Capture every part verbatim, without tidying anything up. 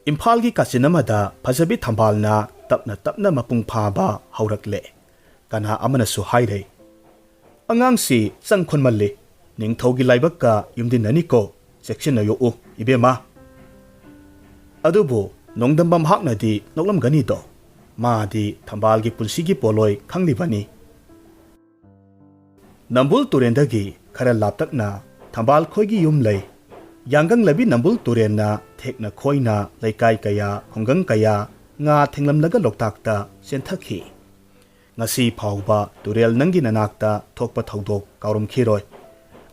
ꯏꯝꯐꯥꯜꯒꯤ ꯀꯥꯆꯤꯟ ꯑꯃꯗ ꯐꯖꯕꯤ ꯊꯝꯕꯥꯜꯅ ꯇꯞꯅ ꯇꯞꯅ ꯃꯄꯨꯡ ꯐꯥꯕ ꯍꯧꯔꯛꯂꯦ꯫ ꯀꯅꯥ ꯑꯃꯅꯁꯨ ꯍꯥꯏꯔꯦ, "ꯑꯉꯥꯡꯁꯤ ꯆꯪꯈꯣꯟꯃꯜꯂꯤ, ꯅꯤꯡꯊꯧꯒꯤ ꯂꯥꯏꯕꯛꯀ ꯌꯨꯝꯗꯤꯟꯅꯅꯤꯀꯣ, ꯆꯦꯛꯁꯤꯟꯅ ꯌꯣꯛꯎ ꯏꯕꯦꯝꯃ"꯫ ꯑꯗꯨꯕꯨ ꯅꯣꯡꯗꯝꯕꯝ ꯍꯥꯛꯅꯗꯤ ꯅꯣꯛꯂꯝꯒꯅꯤꯗꯣ, ꯃꯥꯗꯤ ꯊꯝꯕꯥꯜꯒꯤ ꯄꯨꯟꯁꯤꯒꯤ ꯄꯣꯠꯂꯣꯏ ꯈꯪꯂꯤꯕꯅꯤ꯫ ꯅꯝꯕꯨꯜ ꯇꯨꯔꯦꯟꯗꯒꯤ ꯈꯔ ꯂꯥꯞꯇꯛꯅ ꯊꯝꯕꯥꯜ ꯈꯣꯏꯒꯤ ꯌꯨꯝ ꯂꯩ꯫ ꯌꯥꯡꯒꯪꯂꯕꯤ ꯅꯝꯕꯨꯜ ꯇꯨꯔꯦꯟꯅ ꯊꯦꯛꯅ ꯈꯣꯏꯅ ꯂꯩꯀꯥꯏ ꯀꯌꯥ, ꯈꯨꯡꯒꯪ ꯀꯌꯥ ꯉꯥ ꯊꯦꯡꯂꯝꯂꯒ ꯂꯣꯛꯇꯥꯛꯇ ꯆꯦꯟꯊꯈꯤ꯫ ꯉꯁꯤ ꯐꯥꯎꯕ ꯇꯨꯔꯦꯜ ꯅꯪꯒꯤ ꯅꯅꯥꯛꯇ ꯊꯣꯛꯄ ꯊꯧꯗꯣꯛ ꯀꯥꯎꯔꯝꯈꯤꯔꯣꯏ꯫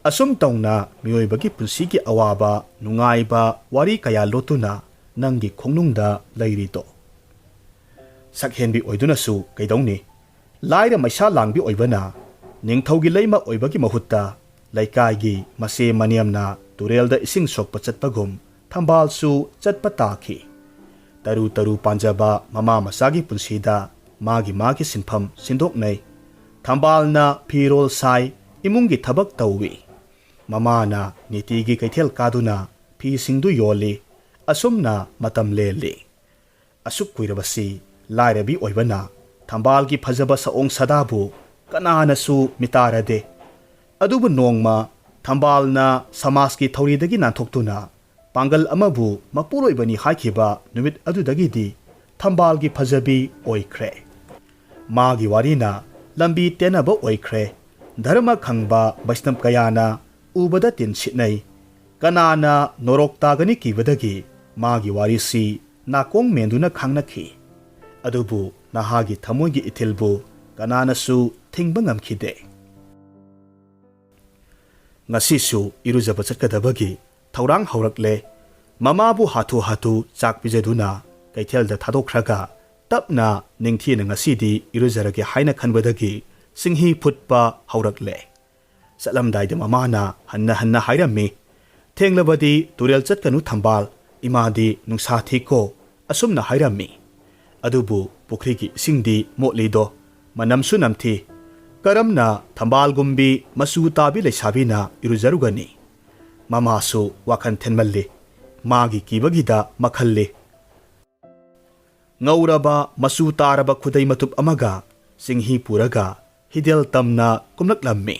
ꯑꯁꯨꯝ ꯇꯧꯅ ꯃꯤꯑꯣꯏꯕꯒꯤ ꯄꯨꯟꯁꯤꯒꯤ ꯑꯋꯥꯕ, ꯅꯨꯡꯉꯥꯏꯕ ꯋꯥꯔꯤ ꯀꯌꯥ ꯂꯣꯠꯇꯨꯅ ꯅꯪꯒꯤ ꯈꯣꯡꯅꯨꯡꯗ ꯂꯩꯔꯤꯗꯣ꯫ ꯁꯛꯍꯦꯟꯕꯤ ꯑꯣꯏꯗꯨꯅꯁꯨ ꯀꯩꯗꯧꯅꯤ? ꯂꯥꯏꯔ ꯃꯩꯁꯥ ꯂꯥꯡꯕꯤ ꯑꯣꯏꯕꯅ ꯅꯤꯡꯊꯧꯒꯤ ꯂꯩꯃ ꯑꯣꯏꯕꯒꯤ ꯃꯍꯨꯠꯇ ꯂꯩꯀꯥꯏꯒꯤ ꯃꯆꯦ ꯃꯅꯦꯝꯅ ꯇꯨꯔꯦꯜꯗ ꯏꯁꯤꯡ ꯁꯣꯛꯄ ꯆꯠꯄꯒꯨꯝ ꯊꯝꯕꯥꯜꯁꯨ ꯆꯠꯄ ꯇꯥꯈꯤ꯫ ꯇꯔꯨ ꯇꯔꯨ ꯄꯥꯟꯖꯕ ꯃꯃꯥ ꯃꯆꯥꯒꯤ ꯄꯨꯟꯁꯤꯗ ꯃꯥꯒꯤ ꯃꯥꯒꯤ ꯁꯤꯟꯐꯝ ꯁꯤꯟꯗꯣꯛꯅꯩ꯫ ꯊꯝꯕꯥꯜꯅ ꯐꯤꯔꯣꯜ ꯁꯥꯏ, ꯏꯃꯨꯡꯒꯤ ꯊꯕꯛ ꯇꯧꯏ꯫ ꯃꯃꯥꯅ ꯅꯤꯇꯤꯒꯤ ꯀꯩꯊꯦꯜ ꯀꯥꯗꯨꯅ ꯐꯤꯁꯤꯡꯗꯨ ꯌꯣꯜꯂꯤ꯫ ꯑꯁꯨꯝꯅ ꯃꯇꯝ ꯂꯦꯜꯂꯤ꯫ ꯑꯁꯨꯛ ꯀꯨꯏꯔꯕꯁꯤ ꯂꯥꯏꯔꯕꯤ ꯑꯣꯏꯕꯅ ꯊꯝꯕꯥꯜꯒꯤ ꯐꯖꯕ ꯁꯑꯣꯡ ꯁꯥꯗꯥꯕꯨ ꯀꯅꯥꯅꯁꯨ ꯃꯤꯇꯥꯔꯗꯦ꯫ ꯑꯗꯨꯕꯨ ꯅꯣꯡꯃ ꯊꯝꯕꯥꯜꯅ ꯁꯃꯥꯖꯀꯤ ꯊꯧꯔꯤꯗꯒꯤ ꯅꯥꯟꯊꯣꯛꯇꯨꯅ ꯄꯥꯡꯒꯜ ꯑꯃꯕꯨ ꯃꯄꯨꯔꯣꯏꯕꯅꯤ ꯍꯥꯏꯈꯤꯕ ꯅꯨꯃꯤꯠ ꯑꯗꯨꯗꯒꯤꯗꯤ ꯊꯝꯕꯥꯜꯒꯤ ꯐꯖꯕꯤ ꯑꯣꯏꯈ꯭ꯔꯦ꯫ ꯃꯥꯒꯤ ꯋꯥꯔꯤꯅ ꯂꯝꯕꯤ ꯇꯦꯟꯅꯕ ꯑꯣꯏꯈ꯭ꯔꯦ꯫ ꯙꯔꯃ ꯈꯪꯕ ꯕꯩꯁꯅꯕ ꯀꯌꯥꯅ ꯎꯕꯗ ꯇꯤꯟ ꯁꯤꯠꯅꯩ꯫ ꯀꯅꯥꯅ ꯅꯣꯔꯣꯛ ꯇꯥꯒꯅꯤ ꯀꯤꯕꯗꯒꯤ ꯃꯥꯒꯤ ꯋꯥꯔꯤꯁꯤ ꯅꯥꯀꯣꯡ ꯃꯦꯟꯗꯨꯅ ꯈꯥꯡꯅꯈꯤ꯫ ꯑꯗꯨꯕꯨ ꯅꯍꯥꯒꯤ ꯊꯃꯣꯏꯒꯤ ꯏꯊꯤꯜꯕꯨ ꯀꯅꯥꯅꯁꯨ ꯊꯤꯡꯕ ꯉꯝꯈꯤꯗꯦ꯫ ꯉꯁꯤꯁꯨ ꯏꯔꯨꯖꯕ ꯆꯠꯀꯗꯕꯒꯤ ꯊꯧꯔꯥꯡ ꯍꯧꯔꯛꯂꯦ꯫ ꯃꯃꯥꯕꯨ ꯍꯥꯊꯨ ꯍꯥꯊꯨ ꯆꯥꯛ ꯄꯤꯖꯗꯨꯅ ꯀꯩꯊꯦꯜꯗ ꯊꯥꯗꯣꯛꯈ꯭ꯔꯒ ꯇꯞꯅ ꯅꯤꯡꯊꯤꯅ ꯉꯁꯤꯗꯤ ꯏꯔꯨꯖꯔꯒꯦ ꯍꯥꯏꯅ ꯈꯟꯕꯗꯒꯤ ꯆꯤꯡꯍꯤ ꯐꯨꯠꯄ ꯍꯧꯔꯛꯂꯦ꯫ ꯆꯠꯂꯝꯗꯥꯏꯗ ꯃꯃꯥꯅ ꯍꯟꯅ ꯍꯟꯅ ꯍꯥꯏꯔꯝꯃꯤ, "ꯊꯦꯡꯂꯕꯗꯤ ꯇꯨꯔꯦꯜ ꯆꯠꯀꯅꯨ ꯊꯝꯕꯥꯜ, ꯏꯃꯥꯗꯤ ꯅꯨꯡꯁꯥ ꯊꯤꯀꯣ", ꯑꯁꯨꯝꯅ ꯍꯥꯏꯔꯝꯃꯤ꯫ ꯑꯗꯨꯕꯨ ꯄꯨꯈ꯭ꯔꯤꯒꯤ ꯏꯁꯤꯡꯗꯤ ꯃꯣꯠꯂꯤꯗꯣ, ꯃꯅꯝꯁꯨ ꯅꯝꯊꯤ꯫ ꯀꯔꯝꯅ ꯊꯝꯕꯥꯜꯒꯨꯝꯕꯤ ꯃꯆꯨ ꯇꯥꯕꯤ ꯂꯩꯁꯥꯕꯤꯅ ꯏꯔꯨꯖꯔꯨꯒꯅꯤ? ꯃꯃꯥꯁꯨ ꯋꯥꯈꯜ ꯊꯦꯟꯃꯜꯂꯤ꯫ ꯃꯥꯒꯤ ꯀꯤꯕꯒꯤꯗ ꯃꯈꯜꯂꯤ꯫ ꯉꯧꯔꯕ ꯃꯆꯨ ꯇꯥꯔꯕ ꯈꯨꯗꯩ ꯃꯇꯨꯞ ꯑꯃꯒ ꯆꯤꯡꯍꯤ ꯄꯨꯔꯒ ꯍꯤꯗꯦꯜ ꯇꯝꯅ ꯀꯨꯝꯂꯛꯂꯝꯃꯤ꯫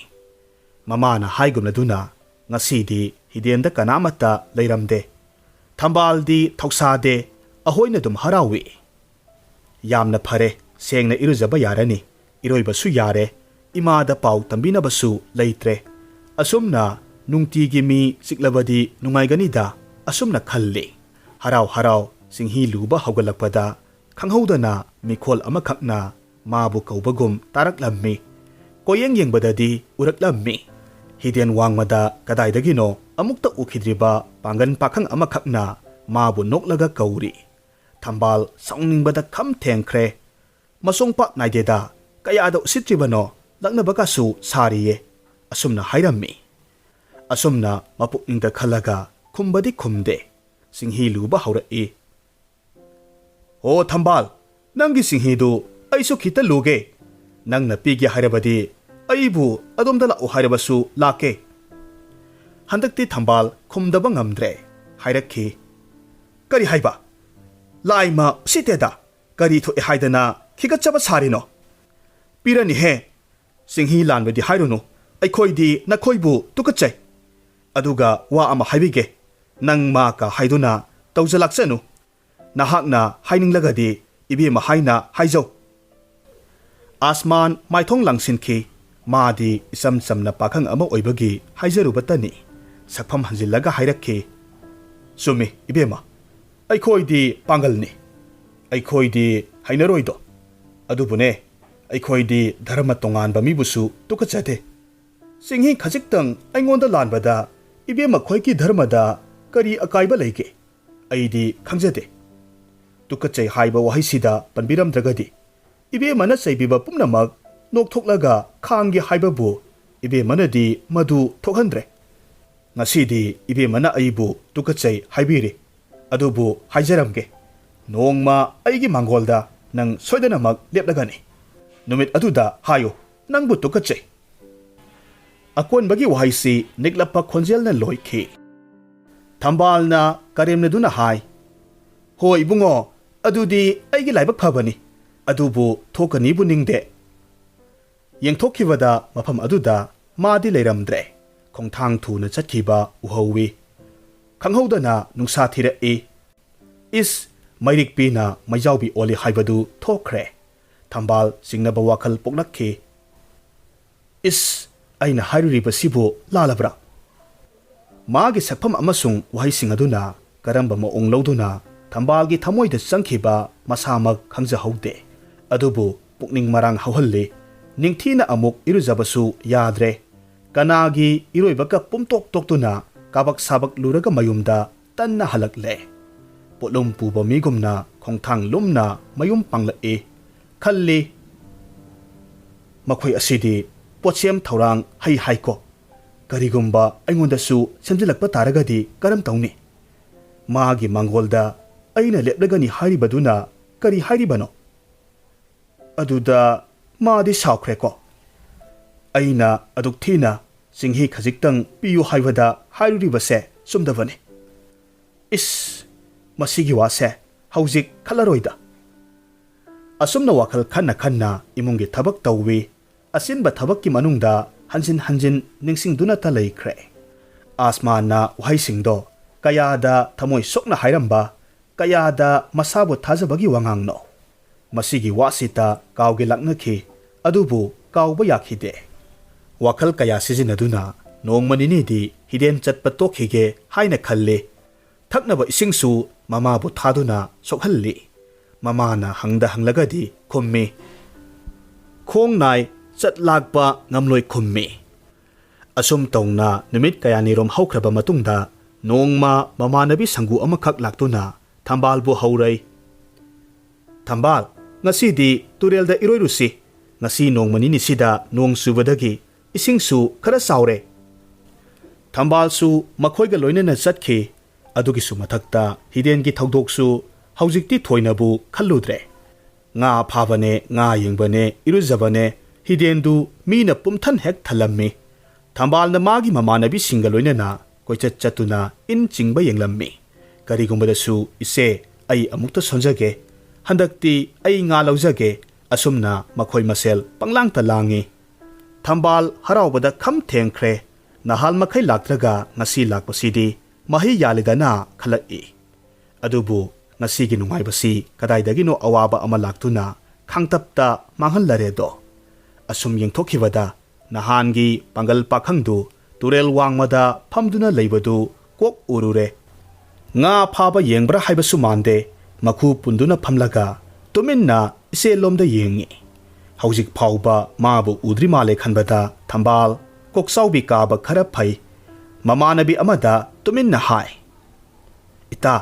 ꯃꯃꯥꯅ ꯍꯥꯏꯒꯨꯝꯂꯗꯨꯅ ꯉꯁꯤꯗꯤ ꯍꯤꯗꯦꯟꯗ ꯀꯅꯥꯃꯠꯇ ꯂꯩꯔꯝꯗꯦ꯫ ꯊꯝꯕꯥꯜꯗꯤ ꯊꯧꯁꯥꯗꯦ, ꯑꯍꯣꯏꯅ ꯑꯗꯨꯝ ꯍꯔꯥꯎꯏ꯫ "ꯌꯥꯝꯅ ꯐꯔꯦ, ꯁꯦꯡꯅ ꯏꯔꯨꯖꯕ ꯌꯥꯔꯅꯤ, ꯏꯔꯣꯏꯕꯁꯨ ꯌꯥꯔꯦ, ꯏꯃꯥꯗ ꯄꯥꯎ ꯇꯝꯕꯤꯅꯕꯁꯨ ꯂꯩꯇ꯭ꯔꯦ꯫ ꯑꯁꯨꯝꯅ ꯅꯨꯡꯇꯤꯒꯤ ꯃꯤ ꯆꯤꯛꯂꯕꯗꯤ ꯅꯨꯡꯉꯥꯏꯒꯅꯤꯗ", ꯑꯁꯨꯝꯅ ꯈꯜꯂꯤ꯫ ꯍꯔꯥꯎ ꯍꯔꯥꯎ ꯆꯤꯡꯍꯤ ꯂꯨꯕ ꯍꯧꯒꯠꯂꯛꯄꯗ ꯈꯪꯍꯧꯗꯅ ꯃꯤꯈꯣꯜ ꯑꯃꯈꯛꯅ ꯃꯥꯕꯨ ꯀꯧꯕꯒꯨꯝ ꯇꯥꯔꯛꯂꯝꯃꯤ꯫ ꯀꯣꯌꯦꯡ ꯌꯦꯡꯕꯗꯗꯤ ꯎꯔꯛꯂꯝꯃꯤ꯫ ꯍꯤꯗꯦꯟ ꯋꯥꯡꯃꯗ ꯀꯗꯥꯏꯗꯒꯤꯅꯣ ꯑꯃꯨꯛꯇ ꯎꯈꯤꯗ꯭ꯔꯤꯕ ꯄꯥꯡꯒꯟ ꯄꯥꯈꯪ ꯑꯃꯈꯛꯅ ꯃꯥꯕꯨ ꯅꯣꯛꯂꯒ ꯀꯧꯔꯤ꯫ ꯊꯝꯕꯥꯜ ꯁꯥꯎꯅꯤꯡꯕꯗ ꯈꯝ ꯊꯦꯡꯈ꯭ꯔꯦ꯫ "ꯃꯁꯣꯡ ꯄꯥꯛ ꯅꯥꯏꯗꯦꯗ, ꯀꯌꯥꯗ ꯎꯁꯤꯠꯇ꯭ꯔꯤꯕꯅꯣ, ꯂꯛꯅꯕꯒꯁꯨ ꯁꯥꯔꯤꯌꯦ", ꯑꯁꯨꯝꯅ ꯍꯥꯏꯔꯝꯃꯤ꯫ ꯑꯁꯨꯝꯅ ꯃꯄꯨꯛꯅꯤꯡꯗ ꯈꯜꯂꯒ ꯈꯨꯝꯕꯗꯤ ꯈꯨꯝꯗꯦ꯫ ꯆꯤꯡꯍꯤ ꯂꯨꯕ ꯍꯧꯔꯛꯏ꯫ "ꯍꯣ ꯊꯝꯕꯥꯜ, ꯅꯪꯒꯤ ꯆꯤꯡꯍꯤꯗꯨ ꯑꯩꯁꯨ ꯈꯤꯇ ꯂꯨꯒꯦ꯫ ꯅꯪꯅ ꯄꯤꯒꯦ ꯍꯥꯏꯔꯕꯗꯤ ꯑꯩꯕꯨ ꯑꯗꯣꯝꯗ ꯂꯥꯛꯎ ꯍꯥꯏꯔꯕꯁꯨ ꯂꯥꯛꯀꯦ"꯫ ꯍꯟꯗꯛꯇꯤ ꯊꯝꯕꯥꯜ ꯈꯨꯝꯗꯕ ꯉꯝꯗ꯭ꯔꯦ꯫ ꯍꯥꯏꯔꯛꯈꯤ, "ꯀꯔꯤ ꯍꯥꯏꯕ? ꯂꯥꯏꯃ ꯎꯁꯤꯠꯇꯦꯗ! ꯀꯔꯤ ꯊꯣꯛꯑꯦ ꯍꯥꯏꯗꯅ ꯈꯤꯒꯠꯆꯕ ꯁꯥꯔꯤꯅꯣ? ꯄꯤꯔꯅꯤꯍꯦ! ꯆꯤꯡꯍꯤ ꯂꯥꯟꯕꯗꯤ ꯍꯥꯏꯔꯨꯅꯨ, ꯑꯩꯈꯣꯏꯗꯤ ꯅꯈꯣꯏꯕꯨ ꯇꯨꯀꯠꯆꯩ꯫ ꯑꯗꯨꯒ ꯋꯥ ꯑꯃ ꯍꯥꯏꯕꯤꯒꯦ, ꯅꯪ ꯃꯥ ꯀ ꯍꯥꯏꯗꯨꯅ ꯇꯧꯖ ꯂꯥꯛꯆꯅꯨ꯫ ꯅꯍꯥꯛꯅ ꯍꯥꯏꯅꯤꯡꯂꯒꯗꯤ ꯏꯕꯦꯝꯃ ꯍꯥꯏꯅ ꯍꯥꯏꯖꯧ"꯫ ꯑꯁꯃꯥꯟ ꯃꯥꯏꯊꯣꯡ ꯂꯥꯡꯁꯤꯟꯈꯤ꯫ ꯃꯥꯗꯤ ꯏꯆꯝ ꯆꯝꯅ ꯄꯥꯈꯪ ꯑꯃ ꯑꯣꯏꯕꯒꯤ ꯍꯥꯏꯖꯔꯨꯕꯇꯅꯤ꯫ ꯁꯛꯐꯝ ꯍꯟꯖꯤꯜꯂꯒ ꯍꯥꯏꯔꯛꯈꯤ, "ꯆꯨꯝꯃꯤ, ꯏꯕꯦꯝꯃ꯫ ꯑꯩꯈꯣꯏꯗꯤ ꯄꯥꯡꯒꯜꯅꯤ꯫ ꯑꯩꯈꯣꯏꯗꯤ ꯍꯩꯅꯔꯣꯏꯗꯣ꯫ ꯑꯗꯨꯕꯨꯅꯦ, ꯑꯩꯈꯣꯏꯗꯤ ꯙꯔꯃ ꯇꯣꯉꯥꯟꯕ ꯃꯤꯕꯨꯁꯨ ꯇꯨꯀꯠꯆꯗꯦ꯫ ꯆꯤꯡꯍꯤ ꯈꯖꯤꯛꯇꯪ ꯑꯩꯉꯣꯟꯗ ꯂꯥꯟꯕꯗ ꯏꯕꯦꯝꯃ ꯈꯣꯏꯒꯤ ꯙꯔꯃꯗ ꯀꯔꯤ ꯑꯀꯥꯏꯕ ꯂꯩꯒꯦ? ꯑꯩꯗꯤ ꯈꯪꯖꯗꯦ"꯫ ꯇꯨꯀꯠꯆꯩ ꯍꯥꯏꯕ ꯋꯥꯍꯩꯁꯤꯗ ꯄꯟꯕꯤꯔꯝꯗ꯭ꯔꯒꯗꯤ ꯏꯕꯦꯝꯃꯅ ꯆꯩꯕꯤꯕ ꯄꯨꯝꯅꯃꯛ ꯅꯣꯛꯊꯣꯛꯂꯒ ꯈꯥꯡꯒꯦ ꯍꯥꯏꯕꯕꯨ ꯏꯕꯦꯝꯃꯅꯗꯤ ꯃꯗꯨ ꯊꯣꯛꯍꯟꯗ꯭ꯔꯦ꯫ ꯉꯁꯤꯗꯤ ꯏꯕꯦꯝꯃꯅ ꯑꯩꯕꯨ ꯇꯨꯀꯠꯆꯩ ꯍꯥꯏꯕꯤꯔꯤ꯫ ꯑꯗꯨꯕꯨ ꯍꯥꯏꯖꯔꯝꯒꯦ, ꯅꯣꯡꯃ ꯑꯩꯒꯤ ꯃꯥꯡꯒꯣꯜꯗ ꯅꯪ ꯁꯣꯏꯗꯅꯃꯛ ꯂꯦꯞꯂꯒꯅꯤ꯫ ꯅꯨꯃꯤꯠ ꯑꯗꯨꯗ ꯍꯥꯏꯌꯨ, "ꯅꯪꯕꯨ ꯇꯨꯀꯠꯆꯩ"꯫ ꯑꯀꯣꯟꯕꯒꯤ ꯋꯥꯍꯩꯁꯤ ꯅꯤꯛꯂꯞꯄ ꯈꯣꯟꯖꯦꯜꯅ ꯂꯣꯏꯈꯤ꯫ ꯊꯝꯕꯥꯜꯅ ꯀꯔꯦꯝꯅꯗꯨꯅ ꯍꯥꯏ, "ꯍꯣꯏ ꯏꯕꯨꯡꯉꯣ, ꯑꯗꯨꯗꯤ ꯑꯩꯒꯤ ꯂꯥꯏꯕꯛ ꯐꯕꯅꯤ, ꯑꯗꯨꯕꯨ ꯊꯣꯛꯀꯅꯤꯕꯨ ꯅꯤꯡꯗꯦ"꯫ ꯌꯦꯡꯊꯣꯛꯈꯤꯕꯗ ꯃꯐꯝ ꯑꯗꯨꯗ ꯃꯥꯗꯤ ꯂꯩꯔꯝꯗ꯭ꯔꯦ꯫ ꯈꯣꯡꯊꯥꯡ ꯊꯨꯅ ꯆꯠꯈꯤꯕ ꯎꯍꯧꯏ꯫ ꯈꯪꯍꯧꯗꯅ ꯅꯨꯡꯁꯥ ꯊꯤꯔꯛꯏ꯫ ꯏꯁ! ꯃꯩꯔꯤꯛꯄꯤꯅ ꯃꯩꯖꯥꯎꯕꯤ ꯑꯣꯜꯂꯤ ꯍꯥꯏꯕꯗꯨ ꯊꯣꯛꯈ꯭ꯔꯦ꯫ ꯊꯝꯕꯥꯜ ꯆꯤꯡꯅꯕ ꯋꯥꯈꯜ ꯄꯣꯛꯂꯛꯈꯤ꯫ "ꯏꯁ! ꯑꯩꯅ ꯍꯥꯏꯔꯨꯔꯤꯕꯁꯤꯕꯨ ꯂꯥꯜꯂꯕ꯭ꯔꯥ?" ꯃꯥꯒꯤ ꯁꯛꯐꯝ ꯑꯃꯁꯨꯡ ꯋꯥꯍꯩꯁꯤꯡ ꯑꯗꯨꯅ ꯀꯔꯝꯕ ꯃꯑꯣꯡ ꯂꯧꯗꯨꯅ ꯊꯝꯕꯥꯜꯒꯤ ꯊꯃꯣꯏꯗ ꯆꯪꯈꯤꯕ ꯃꯁꯥꯃꯛ ꯈꯪꯖꯍꯧꯗꯦ꯫ ꯑꯗꯨꯕꯨ ꯄꯨꯛꯅꯤꯡ ꯃꯔꯥꯡ ꯍꯧꯍꯜꯂꯤ꯫ ꯅꯤꯡꯊꯤꯅ ꯑꯃꯨꯛ ꯏꯔꯨꯖꯕꯁꯨ ꯌꯥꯗ꯭ꯔꯦ꯫ ꯀꯅꯥꯒꯤ ꯏꯔꯣꯏꯕꯒ ꯄꯨꯝꯇꯣꯛ ꯇꯣꯛꯇꯨꯅ ꯀꯥꯕꯛ ꯁꯥꯕꯛ ꯂꯨꯔꯒ ꯃꯌꯨꯝꯗ ꯇꯟꯅ ꯍꯜꯂꯛꯂꯦ꯫ ꯄꯣꯠꯂꯨꯝ ꯄꯨꯕ ꯃꯤꯒꯨꯝꯅ ꯈꯣꯡꯊꯥꯡ ꯂꯨꯝꯅ ꯃꯌꯨꯝ ꯄꯥꯡꯂꯛꯏ꯫ ꯈꯜꯂꯤ, "ꯃꯈꯣꯏ ꯑꯁꯤꯗꯤ ꯄꯣꯠꯁꯦꯝ ꯊꯧꯔꯥꯡ ꯍꯩ ꯍꯥꯏꯀꯣ꯫ ꯀꯔꯤꯒꯨꯝꯕ ꯑꯩꯉꯣꯟꯗꯁꯨ ꯁꯦꯝꯖꯤꯜꯂꯛꯄ ꯇꯥꯔꯒꯗꯤ ꯀꯔꯝ ꯇꯧꯅꯤ? ꯃꯥꯒꯤ ꯃꯥꯡꯒꯣꯜꯗ ꯑꯩꯅ ꯂꯦꯞꯂꯒꯅꯤ ꯍꯥꯏꯔꯤꯕꯗꯨꯅ ꯀꯔꯤ ꯍꯥꯏꯔꯤꯕꯅꯣ?" ꯑꯗꯨꯗ ꯃꯥꯗꯤ ꯁꯥꯎꯈ꯭ꯔꯦꯀꯣ꯫ ꯑꯩꯅ ꯑꯗꯨꯛ ꯊꯤꯅ ꯆꯤꯡꯍꯤ ꯈꯖꯤꯛꯇꯪ ꯄꯤꯌꯨ ꯍꯥꯏꯕꯗ ꯍꯥꯏꯔꯨꯔꯤꯕꯁꯦ ꯆꯨꯝꯗꯕꯅꯤ꯫ ꯏꯁ! ꯃꯁꯤꯒꯤ ꯋꯥꯁꯦ ꯍꯧꯖꯤꯛ ꯈꯜꯂꯔꯣꯏꯗ꯫ ꯑꯁꯨꯝꯅ ꯋꯥꯈꯜ ꯈꯟꯅ ꯈꯟꯅ ꯏꯃꯨꯡꯒꯤ ꯊꯕꯛ ꯇꯧꯏ꯫ ꯑꯆꯤꯟꯕ ꯊꯕꯛꯀꯤ ꯃꯅꯨꯡꯗ ꯍꯟꯖꯤꯟ ꯍꯟꯖꯤꯟ ꯅꯤꯡꯁꯤꯡꯗꯨꯅꯇ ꯂꯩꯈ꯭ꯔꯦ꯫ ꯑꯁꯃꯥꯟꯅ ꯋꯥꯍꯩꯁꯤꯡꯗꯣ ꯀꯌꯥꯗ ꯊꯃꯣꯏ ꯁꯣꯛꯅ ꯍꯥꯏꯔꯝꯕ, ꯀꯌꯥꯗ ꯃꯁꯥꯕꯨ ꯊꯥꯖꯕꯒꯤ ꯋꯥꯉꯥꯡꯅꯣ꯫ ꯃꯁꯤꯒꯤ ꯋꯥꯁꯤꯇ ꯀꯥꯎꯒꯦ ꯂꯥꯛꯅꯈꯤ, ꯑꯗꯨꯕꯨ ꯀꯥꯎꯕ ꯌꯥꯈꯤꯗꯦ꯫ ꯋꯥꯈꯜ ꯀꯌꯥ ꯁꯤꯖꯤꯟꯅꯗꯨꯅ ꯅꯣꯡꯃ ꯅꯤꯅꯤꯗꯤ ꯍꯤꯗꯦꯟ ꯆꯠꯄ ꯇꯣꯛꯈꯤꯒꯦ ꯍꯥꯏꯅ ꯈꯜꯂꯤ꯫ ꯊꯛꯅꯕ ꯏꯁꯤꯡꯁꯨ ꯃꯃꯥꯕꯨ ꯊꯥꯗꯨꯅ ꯁꯣꯛꯍꯜꯂꯤ꯫ ꯃꯃꯥꯅ ꯍꯪꯗ ꯍꯪꯂꯒꯗꯤ ꯈꯨꯝꯃꯤ꯫ ꯈꯣꯡ ꯅꯥꯏ, ꯆꯠ ꯂꯥꯛꯄ ꯉꯝꯂꯣꯏ ꯈꯨꯝꯃꯤ꯫ ꯑꯁꯨꯝ ꯇꯧꯅ ꯅꯨꯃꯤꯠ ꯀꯌꯥꯅꯤꯔꯣꯝ ꯍꯧꯈ꯭ꯔꯕ ꯃꯇꯨꯡꯗ ꯅꯣꯡꯃ ꯃꯃꯥꯟꯅꯕꯤ ꯁꯪꯒꯨ ꯑꯃꯈꯛ ꯂꯥꯛꯇꯨꯅ ꯊꯝꯕꯥꯜꯕꯨ ꯍꯧꯔꯩ꯫ "ꯊꯝꯕꯥꯜ, ꯉꯁꯤꯗꯤ ꯇꯨꯔꯦꯜꯗ ꯏꯔꯣꯏꯔꯨꯁꯤ꯫ ꯉꯁꯤ ꯅꯣꯡꯃ ꯅꯤꯅꯤꯁꯤꯗ ꯅꯣꯡ ꯆꯨꯕꯗꯒꯤ ꯏꯁꯤꯡꯁꯨ ꯈꯔ ꯆꯥꯎꯔꯦ"꯫ ꯊꯝꯕꯥꯜꯁꯨ ꯃꯈꯣꯏꯒ ꯂꯣꯏꯅꯅ ꯆꯠꯈꯤ꯫ ꯑꯗꯨꯒꯤꯁꯨ ꯃꯊꯛꯇ ꯍꯤꯗꯦꯟꯒꯤ ꯊꯧꯗꯣꯛꯁꯨ ꯍꯧꯖꯤꯛꯇꯤ ꯊꯣꯏꯅꯕꯨ ꯈꯜꯂꯨꯗ꯭ꯔꯦ꯫ ꯉꯥ ꯐꯥꯕꯅꯦ, ꯉꯥ ꯌꯦꯡꯕꯅꯦ, ꯏꯔꯨꯖꯕꯅꯦ, ꯍꯤꯗꯦꯟꯗꯨ ꯃꯤꯅ ꯄꯨꯝꯊꯟ ꯍꯦꯛ ꯊꯜꯂꯝꯃꯤ꯫ ꯊꯝꯕꯥꯜꯅ ꯃꯥꯒꯤ ꯃꯃꯥꯟꯅꯕꯤꯁꯤꯡꯒ ꯂꯣꯏꯅꯅ ꯀꯣꯏꯆꯠ ꯆꯠꯇꯨꯅ ꯏꯟ ꯆꯤꯡꯕ ꯌꯦꯡꯂꯝꯃꯤ꯫ "ꯀꯔꯤꯒꯨꯝꯕꯗꯁꯨ ꯏꯆꯦ, ꯑꯩ ꯑꯃꯨꯛꯇ ꯁꯣꯟꯖꯒꯦ꯫ ꯍꯟꯗꯛꯇꯤ ꯑꯩ ꯉꯥ ꯂꯧꯖꯒꯦ꯫" ꯑꯁꯨꯝꯅ ꯃꯈꯣꯏ ꯃꯁꯦꯜ ꯄꯪꯂꯥꯡꯇ ꯂꯥꯡꯉꯤ꯫ ꯊꯝꯕꯥꯜ ꯍꯔꯥꯎꯕꯗ ꯈꯝ ꯊꯦꯡꯈ꯭ꯔꯦ꯫ ꯅꯍꯥꯟ ꯃꯈꯩ ꯂꯥꯛꯇ꯭ꯔꯒ ꯉꯁꯤ ꯂꯥꯛꯄꯁꯤꯗꯤ ꯃꯍꯩ ꯌꯥꯜꯂꯦꯗꯅ ꯈꯜꯂꯛꯏ꯫ ꯑꯗꯨꯕꯨ ꯉꯁꯤꯒꯤ ꯅꯨꯡꯉꯥꯏꯕꯁꯤ ꯀꯗꯥꯏꯗꯒꯤꯅꯣ ꯑꯋꯥꯕ ꯑꯃ ꯂꯥꯛꯇꯨꯅ ꯈꯥꯡꯇꯞꯇ ꯃꯥꯡꯍꯜꯂꯔꯦꯗꯣ꯫ ꯑꯁꯨꯝ ꯌꯦꯡꯊꯣꯛꯈꯤꯕꯗ ꯅꯍꯥꯟꯒꯤ ꯄꯥꯡꯒꯜ ꯄꯥꯈꯪꯗꯨ ꯇꯨꯔꯦꯜ ꯋꯥꯡꯃꯗ ꯐꯝꯗꯨꯅ ꯂꯩꯕꯗꯨ ꯀꯣꯛ ꯎꯔꯨꯔꯦ꯫ ꯉꯥ ꯐꯥꯕ ꯌꯦꯡꯕ꯭ꯔꯥ ꯍꯥꯏꯕꯁꯨ ꯃꯥꯟꯗꯦ, ꯃꯈꯨ ꯄꯨꯟꯗꯨꯅ ꯐꯝꯂꯒ ꯇꯨꯃꯤꯟꯅ ꯏꯆꯦꯜꯂꯣꯝꯗ ꯌꯦꯡꯉꯤ꯫ ꯍꯧꯖꯤꯛ ꯐꯥꯎꯕ ꯃꯥꯕꯨ ꯎꯗ꯭ꯔꯤ ꯃꯥꯜꯂꯦ ꯈꯟꯕꯗ ꯊꯝꯕꯥꯜ ꯀꯣꯛꯆꯥꯎꯕꯤ ꯀꯥꯕ ꯈꯔ ꯐꯩ꯫ ꯃꯃꯥꯟꯅꯕꯤ ꯑꯃꯗ ꯇꯨꯃꯤꯟꯅ ꯍꯥꯏ, "ꯏꯇꯥ,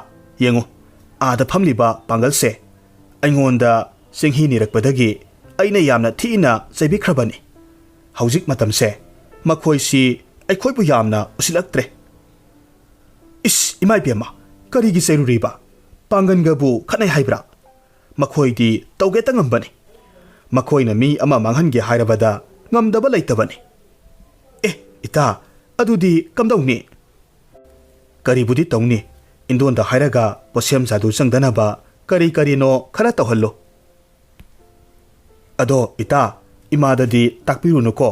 ꯌꯦꯡꯉꯨ, ꯑꯥꯗ ꯐꯝꯂꯤꯕ ꯄꯥꯡꯒꯜꯁꯦ ꯑꯩꯉꯣꯟꯗ ꯆꯤꯡꯍꯤ ꯅꯤꯔꯛꯄꯗꯒꯤ ꯑꯩꯅ ꯌꯥꯝꯅ ꯊꯤꯅ ꯆꯩꯕꯤꯈ꯭ꯔꯕꯅꯤ꯫ ꯍꯧꯖꯤꯛ ꯃꯇꯝꯁꯦ ꯃꯈꯣꯏꯁꯤ ꯑꯩꯈꯣꯏꯕꯨ ꯌꯥꯝꯅ ꯎꯁꯤꯜꯂꯛꯇ꯭ꯔꯦ꯫" "ꯏꯁ, ꯏꯃꯥ ꯏꯕꯦꯝꯃ, ꯀꯔꯤꯒꯤ ꯆꯩꯔꯨꯔꯤꯕ? ꯄꯥꯡꯒꯟꯒꯕꯨ ꯈꯠꯅꯩ ꯍꯥꯏꯕ꯭ꯔꯥ? ꯃꯈꯣꯏꯗꯤ ꯇꯧꯒꯦꯇ ꯉꯝꯕꯅꯤ꯫ ꯃꯈꯣꯏꯅ ꯃꯤ ꯑꯃ ꯃꯥꯡꯍꯟꯒꯦ ꯍꯥꯏꯔꯕꯗ ꯉꯝꯗꯕ ꯂꯩꯇꯕꯅꯤ꯫" "ꯑꯦ, ꯏꯇꯥ, ꯑꯗꯨꯗꯤ ꯀꯝꯗꯧꯅꯤ?" "ꯀꯔꯤꯕꯨꯗꯤ ꯇꯧꯅꯤ, ꯏꯟꯗꯣꯟꯗ ꯍꯥꯏꯔꯒ ꯄꯣꯠꯁꯦꯝ ꯖꯥꯗꯨ ꯆꯪꯗꯅꯕ ꯀꯔꯤ ꯀꯔꯤꯅꯣ ꯈꯔ ꯇꯧꯍꯜꯂꯨ꯫" "ꯑꯗꯣ ꯏꯇꯥ, ꯏꯃꯥꯗꯗꯤ ꯇꯥꯛꯄꯤꯔꯨꯅꯨꯀꯣ꯫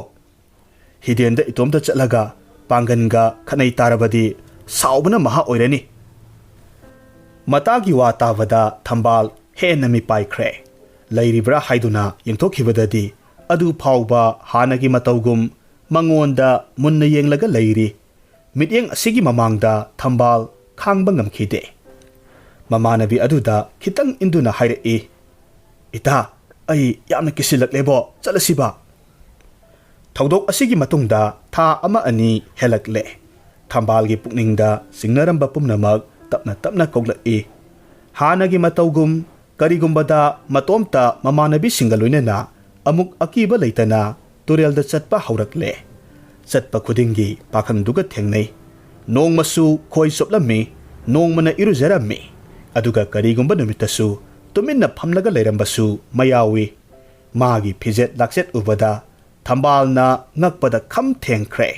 ꯍꯤꯗꯦꯟꯗ ꯏꯇꯣꯝꯇ ꯆꯠꯂꯒ ꯄꯥꯡꯒꯟꯒ ꯈꯠꯅꯩ ꯇꯥꯔꯕꯗꯤ ꯁꯥꯎꯕꯅ ꯃꯍꯥ ꯑꯣꯏꯔꯅꯤ꯫" ꯃꯇꯥꯒꯤ ꯋꯥ ꯇꯥꯕꯗ ꯊꯝꯕꯥꯜ ꯍꯦꯟꯅ ꯃꯤꯄꯥꯏꯈ꯭ꯔꯦ꯫ ꯂꯩꯔꯤꯕ꯭ꯔꯥ ꯍꯥꯏꯗꯨꯅ ꯌꯦꯡꯊꯣꯛꯈꯤꯕꯗꯗꯤ ꯑꯗꯨ ꯐꯥꯎꯕ ꯍꯥꯟꯅꯒꯤ ꯃꯇꯧꯒꯨꯝ ꯃꯉꯣꯟꯗ ꯃꯨꯟꯅ ꯌꯦꯡꯂꯒ ꯂꯩꯔꯤ꯫ ꯃꯤꯠꯌꯦꯡ ꯑꯁꯤꯒꯤ ꯃꯃꯥꯡꯗ ꯊꯝꯕꯥꯜ ꯈꯥꯡꯕ ꯉꯝꯈꯤꯗꯦ꯫ ꯃꯃꯥꯟꯅꯕꯤ ꯑꯗꯨꯗ ꯈꯤꯇꯪ ꯏꯟꯗꯨꯅ ꯍꯥꯏꯔꯛꯏ, "ꯏꯇꯥ, ꯑꯩ ꯌꯥꯝꯅ ꯀꯤꯁꯤꯜꯂꯛꯂꯦꯕꯣ, ꯆꯠꯂꯁꯤꯕ?" ꯊꯧꯗꯣꯛ ꯑꯁꯤꯒꯤ ꯃꯇꯨꯡꯗ ꯊꯥ ꯑꯃ ꯑꯅꯤ ꯍꯦꯜꯂꯛꯂꯦ꯫ ꯊꯝꯕꯥꯜꯒꯤ ꯄꯨꯛꯅꯤꯡꯗ ꯆꯤꯡꯅꯔꯝꯕ ꯄꯨꯝꯅꯃꯛ ꯇꯞꯅ ꯇꯞꯅ ꯀꯣꯛꯂꯛꯏ꯫ ꯍꯥꯟꯅꯒꯤ ꯃꯇꯧꯒꯨꯝ ꯀꯔꯤꯒꯨꯝꯕꯗ ꯃꯇꯣꯝꯇ ꯃꯃꯥꯟꯅꯕꯤꯁꯤꯡꯒ ꯂꯣꯏꯅꯅ ꯑꯃꯨꯛ ꯑꯀꯤꯕ ꯂꯩꯇꯅ ꯇꯨꯔꯦꯜꯗ ꯆꯠꯄ ꯍꯧꯔꯛꯂꯦ꯫ ꯆꯠꯄ ꯈꯨꯗꯤꯡꯒꯤ ꯄꯥꯈꯪꯗꯨꯒ ꯊꯦꯡꯅꯩ꯫ ꯅꯣꯡꯃꯁꯨ ꯈꯣꯏ ꯆꯣꯞꯂꯝꯃꯤ, ꯅꯣꯡꯃꯅ ꯏꯔꯨꯖꯔꯝꯃꯤ, ꯑꯗꯨꯒ ꯀꯔꯤꯒꯨꯝꯕ ꯅꯨꯃꯤꯠꯇꯁꯨ ꯇꯨꯃꯤꯟꯅ ꯐꯝꯂꯒ ꯂꯩꯔꯝꯕꯁꯨ ꯃꯌꯥꯎꯏ꯫ ꯃꯥꯒꯤ ꯐꯤꯖꯦꯠ ꯂꯥꯛꯆꯦꯠ ꯎꯕꯗ ꯊꯝꯕꯥꯜꯅ ꯉꯛꯄꯗ ꯈꯝ ꯊꯦꯡꯈ꯭ꯔꯦ꯫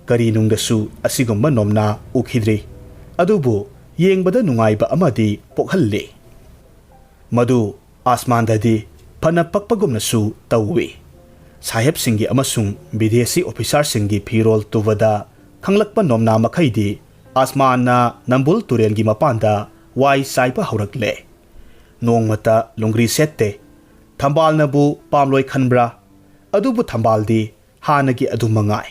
ꯀꯔꯤꯅꯨꯡꯗꯁꯨ ꯑꯁꯤꯒꯨꯝꯕ ꯅꯣꯝꯅ ꯎꯈꯤꯗ꯭ꯔꯤ꯫ ꯑꯗꯨꯕꯨ ꯌꯦꯡꯕꯗ ꯅꯨꯡꯉꯥꯏꯕ ꯑꯃꯗꯤ ꯄꯣꯛꯍꯜꯂꯤ꯫ ꯃꯗꯨ ꯑꯥꯁꯃꯥꯟꯗꯗꯤ ꯐꯅ ꯄꯛꯄꯒꯨꯝꯅꯁꯨ ꯇꯧꯏ꯫ ꯁꯥꯍꯦꯕꯁꯤꯡꯒꯤ ꯑꯃꯁꯨꯡ ꯕꯤꯗꯦꯁꯤ ꯑꯣꯐꯤꯁꯥꯔꯁꯤꯡꯒꯤ ꯐꯤꯔꯣꯜ ꯇꯨꯕꯗ ꯈꯪꯂꯛꯄ ꯅꯣꯝꯅꯥ ꯃꯈꯩꯗꯤ ꯑꯥꯁꯃꯥꯟꯅ ꯅꯝꯕꯨꯜ ꯇꯨꯔꯦꯜꯒꯤ ꯃꯄꯥꯟꯗ ꯋꯥꯏ ꯆꯥꯏꯕ ꯍꯧꯔꯛꯂꯦ꯫ ꯅꯣꯡꯃꯇ ꯂꯨꯡꯒ꯭ꯔꯤ ꯁꯦꯠꯇꯦ꯫ ꯊꯝꯕꯥꯜꯅꯕꯨ ꯄꯥꯝꯂꯣꯏ ꯈꯟꯕ꯭ꯔꯥ? ꯑꯗꯨꯕꯨ ꯊꯝꯕꯥꯜꯗꯤ ꯍꯥꯟꯅꯒꯤ ꯑꯗꯨ ꯃꯉꯥꯏ꯫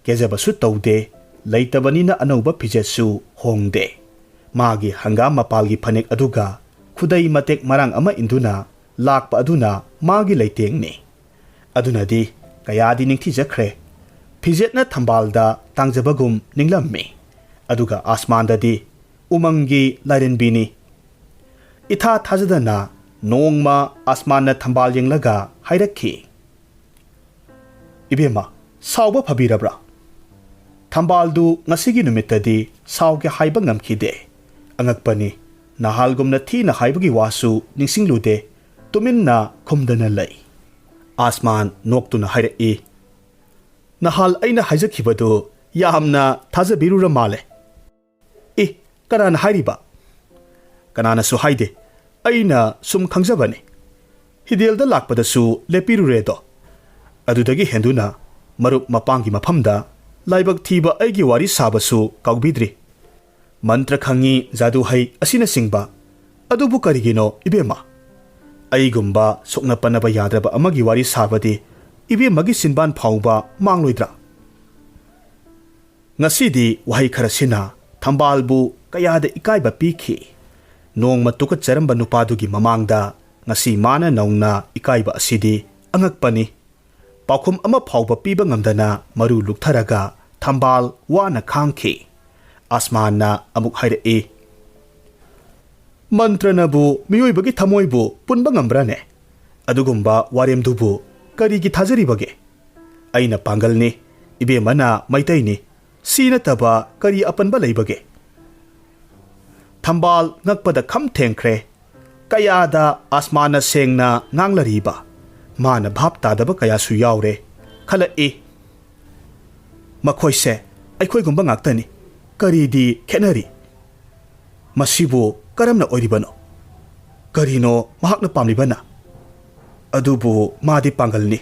ꯀꯦꯖꯕꯁꯨ ꯇꯧꯗꯦ, ꯂꯩꯇꯕꯅꯤꯅ ꯑꯅꯧꯕ ꯐꯤꯖꯦꯠꯁꯨ ꯍꯣꯡꯗꯦ꯫ ꯃꯥꯒꯤ ꯍꯪꯒꯥꯝ ꯃꯄꯥꯜꯒꯤ ꯐꯅꯦꯛ ꯑꯗꯨꯒ ꯈꯨꯗꯩ ꯃꯇꯦꯛ ꯃꯔꯥꯡ ꯑꯃ ꯏꯟꯗꯨꯅ ꯂꯥꯛꯄ ꯑꯗꯨꯅ ꯃꯥꯒꯤ ꯂꯩꯇꯦꯡꯅꯤ꯫ ꯑꯗꯨꯅꯗꯤ ꯀꯌꯥꯗꯤ ꯅꯤꯡꯊꯤꯖꯈ꯭ꯔꯦ꯫ ꯐꯤꯖꯦꯠꯅ ꯊꯝꯕꯥꯜꯗ ꯇꯥꯡꯖꯕꯒꯨꯝ ꯅꯤꯡꯂꯝꯃꯤ꯫ ꯑꯗꯨꯒ ꯑꯥꯁꯃꯥꯟꯗꯗꯤ ꯎꯃꯪꯒꯤ ꯂꯥꯏꯔꯦꯝꯕꯤꯅꯤ꯫ ꯏꯊꯥ ꯊꯥꯖꯗꯅ ꯅꯣꯡꯃ ꯑꯥꯁꯃꯥꯟꯅ ꯊꯝꯕꯥꯜ ꯌꯦꯡꯂꯒ ꯍꯥꯏꯔꯛꯈꯤ, "ꯏꯕꯦꯝꯃ, ꯁꯥꯎꯕ ꯐꯕꯤꯔꯕ꯭ꯔꯥ?" ꯊꯝꯕꯥꯜꯗꯨ ꯉꯁꯤꯒꯤ ꯅꯨꯃꯤꯠꯇꯗꯤ ꯁꯥꯎꯒꯦ ꯍꯥꯏꯕ ꯉꯝꯈꯤꯗꯦ꯫ ꯑꯉꯛꯄꯅꯤ, ꯅꯍꯥꯜꯒꯨꯝꯅ ꯊꯤꯅ ꯍꯥꯏꯕꯒꯤ ꯋꯥꯁꯨ ꯅꯤꯡꯁꯤꯡꯂꯨꯗꯦ, ꯇꯨꯃꯤꯟꯅ ꯈꯨꯝꯗꯅ ꯂꯩ꯫ ꯑꯥꯁꯃꯥꯟ ꯅꯣꯛꯇꯨꯅ ꯍꯥꯏꯔꯛꯏ, "ꯅꯍꯥꯜ ꯑꯩꯅ ꯍꯥꯏꯖꯈꯤꯕꯗꯨ ꯌꯥꯝꯅ ꯊꯥꯖꯕꯤꯔꯨꯔ ꯃꯥꯜꯂꯦ꯫" "ꯏ, ꯀꯅꯥꯅ ꯍꯥꯏꯔꯤꯕ?" "ꯀꯅꯥꯅꯁꯨ ꯍꯥꯏꯗꯦ, ꯑꯩꯅ ꯁꯨꯝ ꯈꯪꯖꯕꯅꯤ꯫ ꯍꯤꯗꯦꯜꯗ ꯂꯥꯛꯄꯗꯁꯨ ꯂꯦꯞꯄꯤꯔꯨꯔꯦꯗꯣ꯫ ꯑꯗꯨꯗꯒꯤ ꯍꯦꯟꯗꯨꯅ ꯃꯔꯨꯞ ꯃꯄꯥꯡꯒꯤ ꯃꯐꯝꯗ ꯂꯥꯏꯕꯛ ꯊꯤꯕ ꯑꯩꯒꯤ ꯋꯥꯔꯤ ꯁꯥꯕꯁꯨ ꯀꯥꯎꯕꯤꯗ꯭ꯔꯤ꯫ ꯃꯟꯇ꯭ꯔ ꯈꯪꯉꯤ, ꯖꯥꯗꯨ ꯍꯩ ꯑꯁꯤꯅꯆꯤꯡꯕ꯫ ꯑꯗꯨꯕꯨ ꯀꯔꯤꯒꯤꯅꯣ ꯏꯕꯦꯝꯃ? ꯑꯩꯒꯨꯝꯕ ꯁꯣꯛꯅ ꯄꯟꯅꯕ ꯌꯥꯗ꯭ꯔꯕ ꯑꯃꯒꯤ ꯋꯥꯔꯤ ꯁꯥꯕꯗꯤ ꯏꯕꯦꯝꯃꯒꯤ ꯁꯤꯟꯕꯥꯟ ꯐꯥꯎꯕ ꯃꯥꯡꯂꯣꯏꯗ꯭ꯔꯥ?" ꯉꯁꯤꯗꯤ ꯋꯥꯍꯩ ꯈꯔꯁꯤꯅ ꯊꯝꯕꯥꯜꯕꯨ ꯀꯌꯥꯗ ꯏꯀꯥꯏꯕ ꯄꯤꯈꯤ꯫ ꯅꯣꯡꯃ ꯇꯨꯀꯠꯆꯔꯝꯕ ꯅꯨꯄꯥꯗꯨꯒꯤ ꯃꯃꯥꯡꯗ ꯉꯁꯤ ꯃꯥꯅ ꯅꯧꯅ ꯏꯀꯥꯏꯕ ꯑꯁꯤꯗꯤ ꯑꯉꯛꯄꯅꯤ꯫ ꯄꯥꯎꯈꯨꯝ ꯑꯃ ꯐꯥꯎꯕ ꯄꯤꯕ ꯉꯝꯗꯅ ꯃꯔꯨ ꯂꯨꯛꯊꯔꯒ ꯊꯝꯕꯥꯜ ꯋꯥꯅ ꯈꯥꯡꯈꯤ꯫ ꯑꯁꯃꯥꯟꯅ ꯑꯃꯨꯛ ꯍꯥꯏꯔꯛꯏ, "ꯃꯟꯇ꯭ꯔꯅꯕꯨ ꯃꯤꯑꯣꯏꯕꯒꯤ ꯊꯃꯣꯏꯕꯨ ꯄꯨꯟꯕ ꯉꯝꯕ꯭ꯔꯥꯅꯦ? ꯑꯗꯨꯒꯨꯝꯕ ꯋꯥꯔꯦꯝꯗꯨꯕꯨ ꯀꯔꯤꯒꯤ ꯊꯥꯖꯔꯤꯕꯒꯦ? ꯑꯩꯅ ꯄꯥꯡꯒꯜꯅꯤ, ꯏꯕꯦꯝꯃꯅ ꯃꯩꯇꯩꯅꯤ, ꯁꯤ ꯅꯠꯇꯕ ꯀꯔꯤ ꯑꯄꯟꯕ ꯂꯩꯕꯒꯦ?" ꯊꯝꯕꯥꯜ ꯉꯛꯄꯗ ꯈꯝ ꯊꯦꯡꯈ꯭ꯔꯦ꯫ ꯀꯌꯥꯗ ꯑꯁꯃꯥꯟꯅ ꯁꯦꯡꯅ ꯉꯥꯡꯂꯔꯤꯕ, ꯃꯥꯅ ꯚꯥꯞ ꯇꯥꯗꯕ ꯀꯌꯥꯁꯨ ꯌꯥꯎꯔꯦ꯫ ꯈꯜꯂꯛꯏ, "ꯃꯈꯣꯏꯁꯦ ꯑꯩꯈꯣꯏꯒꯨꯝꯕ ꯉꯥꯛꯇꯅꯤ꯫ ꯀꯔꯤꯗꯤ ꯈꯦꯠꯅꯔꯤ?" "ꯃꯁꯤꯕꯨ ꯀꯔꯝꯅ ꯑꯣꯏꯔꯤꯕꯅꯣ? ꯀꯔꯤꯅꯣ ꯃꯍꯥꯛꯅ ꯄꯥꯝꯂꯤꯕꯅ? ꯑꯗꯨꯕꯨ ꯃꯥꯗꯤ ꯄꯥꯡꯒꯜꯅꯤ꯫"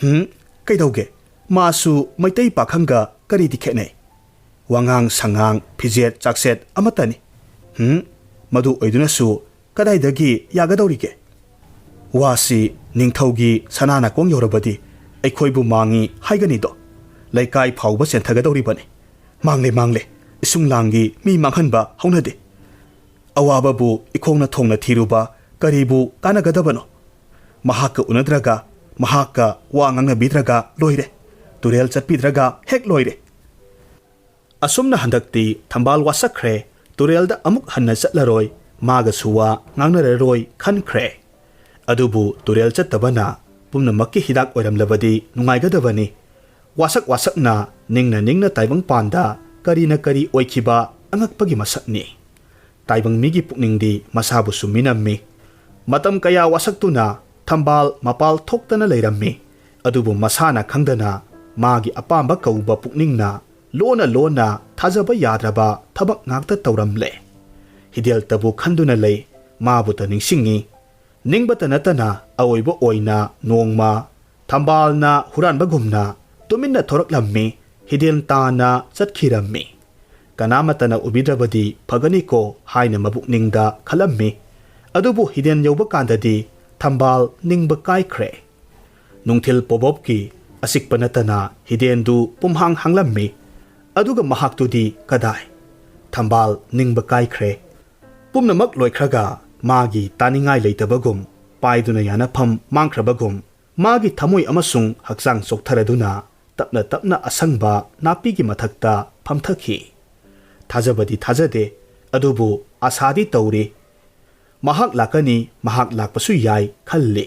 "ꯍꯨꯝ? ꯀꯩꯗꯧꯒꯦ? ꯃꯥꯁꯨ ꯃꯩꯇꯩ ꯄꯥꯈꯪꯒ ꯀꯔꯤꯗꯤ ꯈꯦꯠꯅꯩ? ꯋꯥꯉꯥꯡ ꯁꯉꯥꯡ, ꯐꯤꯖꯦꯠ ꯆꯥꯛꯁꯦꯠ ꯑꯃꯠꯇꯅꯤ꯫ ꯍꯨꯝ? ꯃꯗꯨ ꯑꯣꯏꯗꯨꯅꯁꯨ ꯀꯗꯥꯏꯗꯒꯤ ꯌꯥꯒꯗꯧꯔꯤꯒꯦ? ꯋꯥꯁꯤ ꯅꯤꯡꯊꯧꯒꯤ ꯁꯅꯥꯅ ꯀꯣꯡ ꯌꯧꯔꯕꯗꯤ ꯑꯩꯈꯣꯏꯕꯨ ꯃꯥꯡꯉꯤ ꯍꯥꯏꯒꯅꯤꯗꯣ꯫ ꯂꯩꯀꯥꯏ ꯐꯥꯎꯕ ꯆꯦꯟꯊꯒꯗꯧꯔꯤꯕꯅꯤ꯫ ꯃꯥꯡꯂꯦ, ꯃꯥꯡꯂꯦ꯫ ꯏꯁꯨꯡ ꯂꯥꯡꯒꯤ ꯃꯤ ꯃꯥꯡꯍꯟꯕ ꯍꯧꯅꯗꯦ꯫ ꯑꯋꯥꯕꯕꯨ ꯏꯈꯣꯡꯅ ꯊꯣꯡꯅ ꯊꯤꯔꯨꯕ ꯀꯔꯤꯕꯨ ꯀꯥꯟꯅꯒꯗꯕꯅꯣ? ꯃꯍꯥꯛꯀ ꯎꯅꯗ꯭ꯔꯒ, ꯃꯍꯥꯛꯀ ꯋꯥ ꯉꯥꯡꯅꯕꯤꯗ꯭ꯔꯒ ꯂꯣꯏꯔꯦ꯫ ꯇꯨꯔꯦꯜ ꯆꯠꯄꯤꯗ꯭ꯔꯒ ꯍꯦꯛ ꯂꯣꯏꯔꯦ꯫" ꯑꯁꯨꯝꯅ ꯍꯟꯗꯛꯇꯤ ꯊꯝꯕꯥꯜ ꯋꯥꯁꯛꯈ꯭ꯔꯦ꯫ ꯇꯨꯔꯦꯜꯗ ꯑꯃꯨꯛ ꯍꯟꯅ ꯆꯠꯂꯔꯣꯏ, ꯃꯥꯒꯁꯨ ꯋꯥ ꯉꯥꯡꯅꯔꯔꯣꯏ ꯈꯟꯈ꯭ꯔꯦ꯫ ꯑꯗꯨꯕꯨ ꯇꯨꯔꯦꯜ ꯆꯠꯇꯕꯅ ꯄꯨꯝꯅꯃꯛꯀꯤ ꯍꯤꯗꯥꯛ ꯑꯣꯏꯔꯝꯂꯕꯗꯤ ꯅꯨꯡꯉꯥꯏꯒꯗꯕꯅꯤ꯫ ꯋꯥꯁꯛ ꯋꯥꯁꯛꯅ, ꯅꯤꯡꯅ ꯅꯤꯡꯅ ꯇꯥꯏꯕꯪꯄꯥꯟꯗ ꯀꯔꯤꯅ ꯀꯔꯤ ꯑꯣꯏꯈꯤꯕ ꯑꯉꯛꯄꯒꯤ ꯃꯁꯛꯅꯤ꯫ ꯇꯥꯏꯕꯪ ꯃꯤꯒꯤ ꯄꯨꯛꯅꯤꯡꯗꯤ ꯃꯁꯥꯕꯨꯁꯨ ꯃꯤꯅꯝꯃꯤ꯫ ꯃꯇꯝ ꯀꯌꯥ ꯋꯥꯁꯛꯇꯨꯅ ꯊꯝꯕꯥꯜ ꯃꯄꯥꯜ ꯊꯣꯛꯇꯅ ꯂꯩꯔꯝꯃꯤ꯫ ꯑꯗꯨꯕꯨ ꯃꯁꯥꯅ ꯈꯪꯗꯅ ꯃꯥꯒꯤ ꯑꯄꯥꯝꯕ ꯀꯧꯕ ꯄꯨꯛꯅꯤꯡꯅ ꯂꯣꯟꯅ ꯂꯣꯟꯅ ꯊꯥꯖꯕ ꯌꯥꯗ꯭ꯔꯕ ꯊꯕꯛ ꯉꯥꯛꯇ ꯇꯧꯔꯝꯂꯦ꯫ ꯍꯤꯗꯦꯜꯇꯕꯨ ꯈꯟꯗꯨꯅ ꯂꯩ, ꯃꯥꯕꯨꯇ ꯅꯤꯡꯁꯤꯡꯉꯤ꯫ ꯅꯤꯡꯕꯇ ꯅꯠꯇꯅ ꯑꯑꯣꯏꯕ ꯑꯣꯏꯅ ꯅꯣꯡꯃ ꯊꯝꯕꯥꯜꯅ ꯍꯨꯔꯥꯟꯕꯒꯨꯝꯅ ꯇꯨꯃꯤꯟꯅ ꯊꯣꯔꯛꯂꯝꯃꯤ, ꯍꯤꯗꯦꯟ ꯇꯥꯅ ꯆꯠꯈꯤꯔꯝꯃꯤ꯫ ꯀꯅꯥꯃꯠꯇꯅ ꯎꯕꯤꯗ꯭ꯔꯕꯗꯤ ꯐꯒꯅꯤꯀꯣ ꯍꯥꯏꯅ ꯃꯕꯨꯛꯅꯤꯡꯗ ꯈꯜꯂꯝꯃꯤ꯫ ꯑꯗꯨꯕꯨ ꯍꯤꯗꯦꯟ ꯌꯧꯕ ꯀꯥꯟꯗꯗꯤ ꯊꯝꯕꯥꯜ ꯅꯤꯡꯕ ꯀꯥꯏꯈ꯭ꯔꯦ꯫ ꯅꯨꯡꯊꯤꯜ ꯄꯣꯕꯣꯞꯀꯤ ꯑꯆꯤꯛꯄ ꯅꯠꯇꯅ ꯍꯤꯗꯦꯟꯗꯨ ꯄꯨꯝꯍꯥꯡ ꯍꯥꯡꯂꯝꯃꯤ꯫ ꯑꯗꯨꯒ ꯃꯍꯥꯛꯇꯨꯗꯤ ꯀꯗꯥꯏ? ꯊꯝꯕꯥꯜ ꯅꯤꯡꯕ ꯀꯥꯏꯈ꯭ꯔꯦ꯫ ꯄꯨꯝꯅꯃꯛ ꯂꯣꯏꯈ꯭ꯔꯒ ꯃꯥꯒꯤ ꯇꯥꯅꯤꯡꯉꯥꯏ ꯂꯩꯇꯕꯒꯨꯝ ꯄꯥꯏꯗꯨꯅ ꯌꯥꯅꯐꯝ ꯃꯥꯡꯈ꯭ꯔꯕꯒꯨꯝ ꯃꯥꯒꯤ ꯊꯃꯣꯏ ꯑꯃꯁꯨꯡ ꯍꯛꯆꯥꯡ ꯆꯣꯛꯊꯔꯗꯨꯅ ꯇꯞꯅ ꯇꯞꯅ ꯑꯁꯪꯕ ꯅꯥꯄꯤꯒꯤ ꯃꯊꯛꯇ ꯐꯝꯊꯈꯤ꯫ ꯊꯥꯖꯕꯗꯤ ꯊꯥꯖꯗꯦ, ꯑꯗꯨꯕꯨ ꯑꯥꯁꯥꯗꯤ ꯇꯧꯔꯤ꯫ ꯃꯍꯥꯛ ꯂꯥꯛꯀꯅꯤ, ꯃꯍꯥꯛ ꯂꯥꯛꯄꯁꯨ ꯌꯥꯏ ꯈꯜꯂꯤ꯫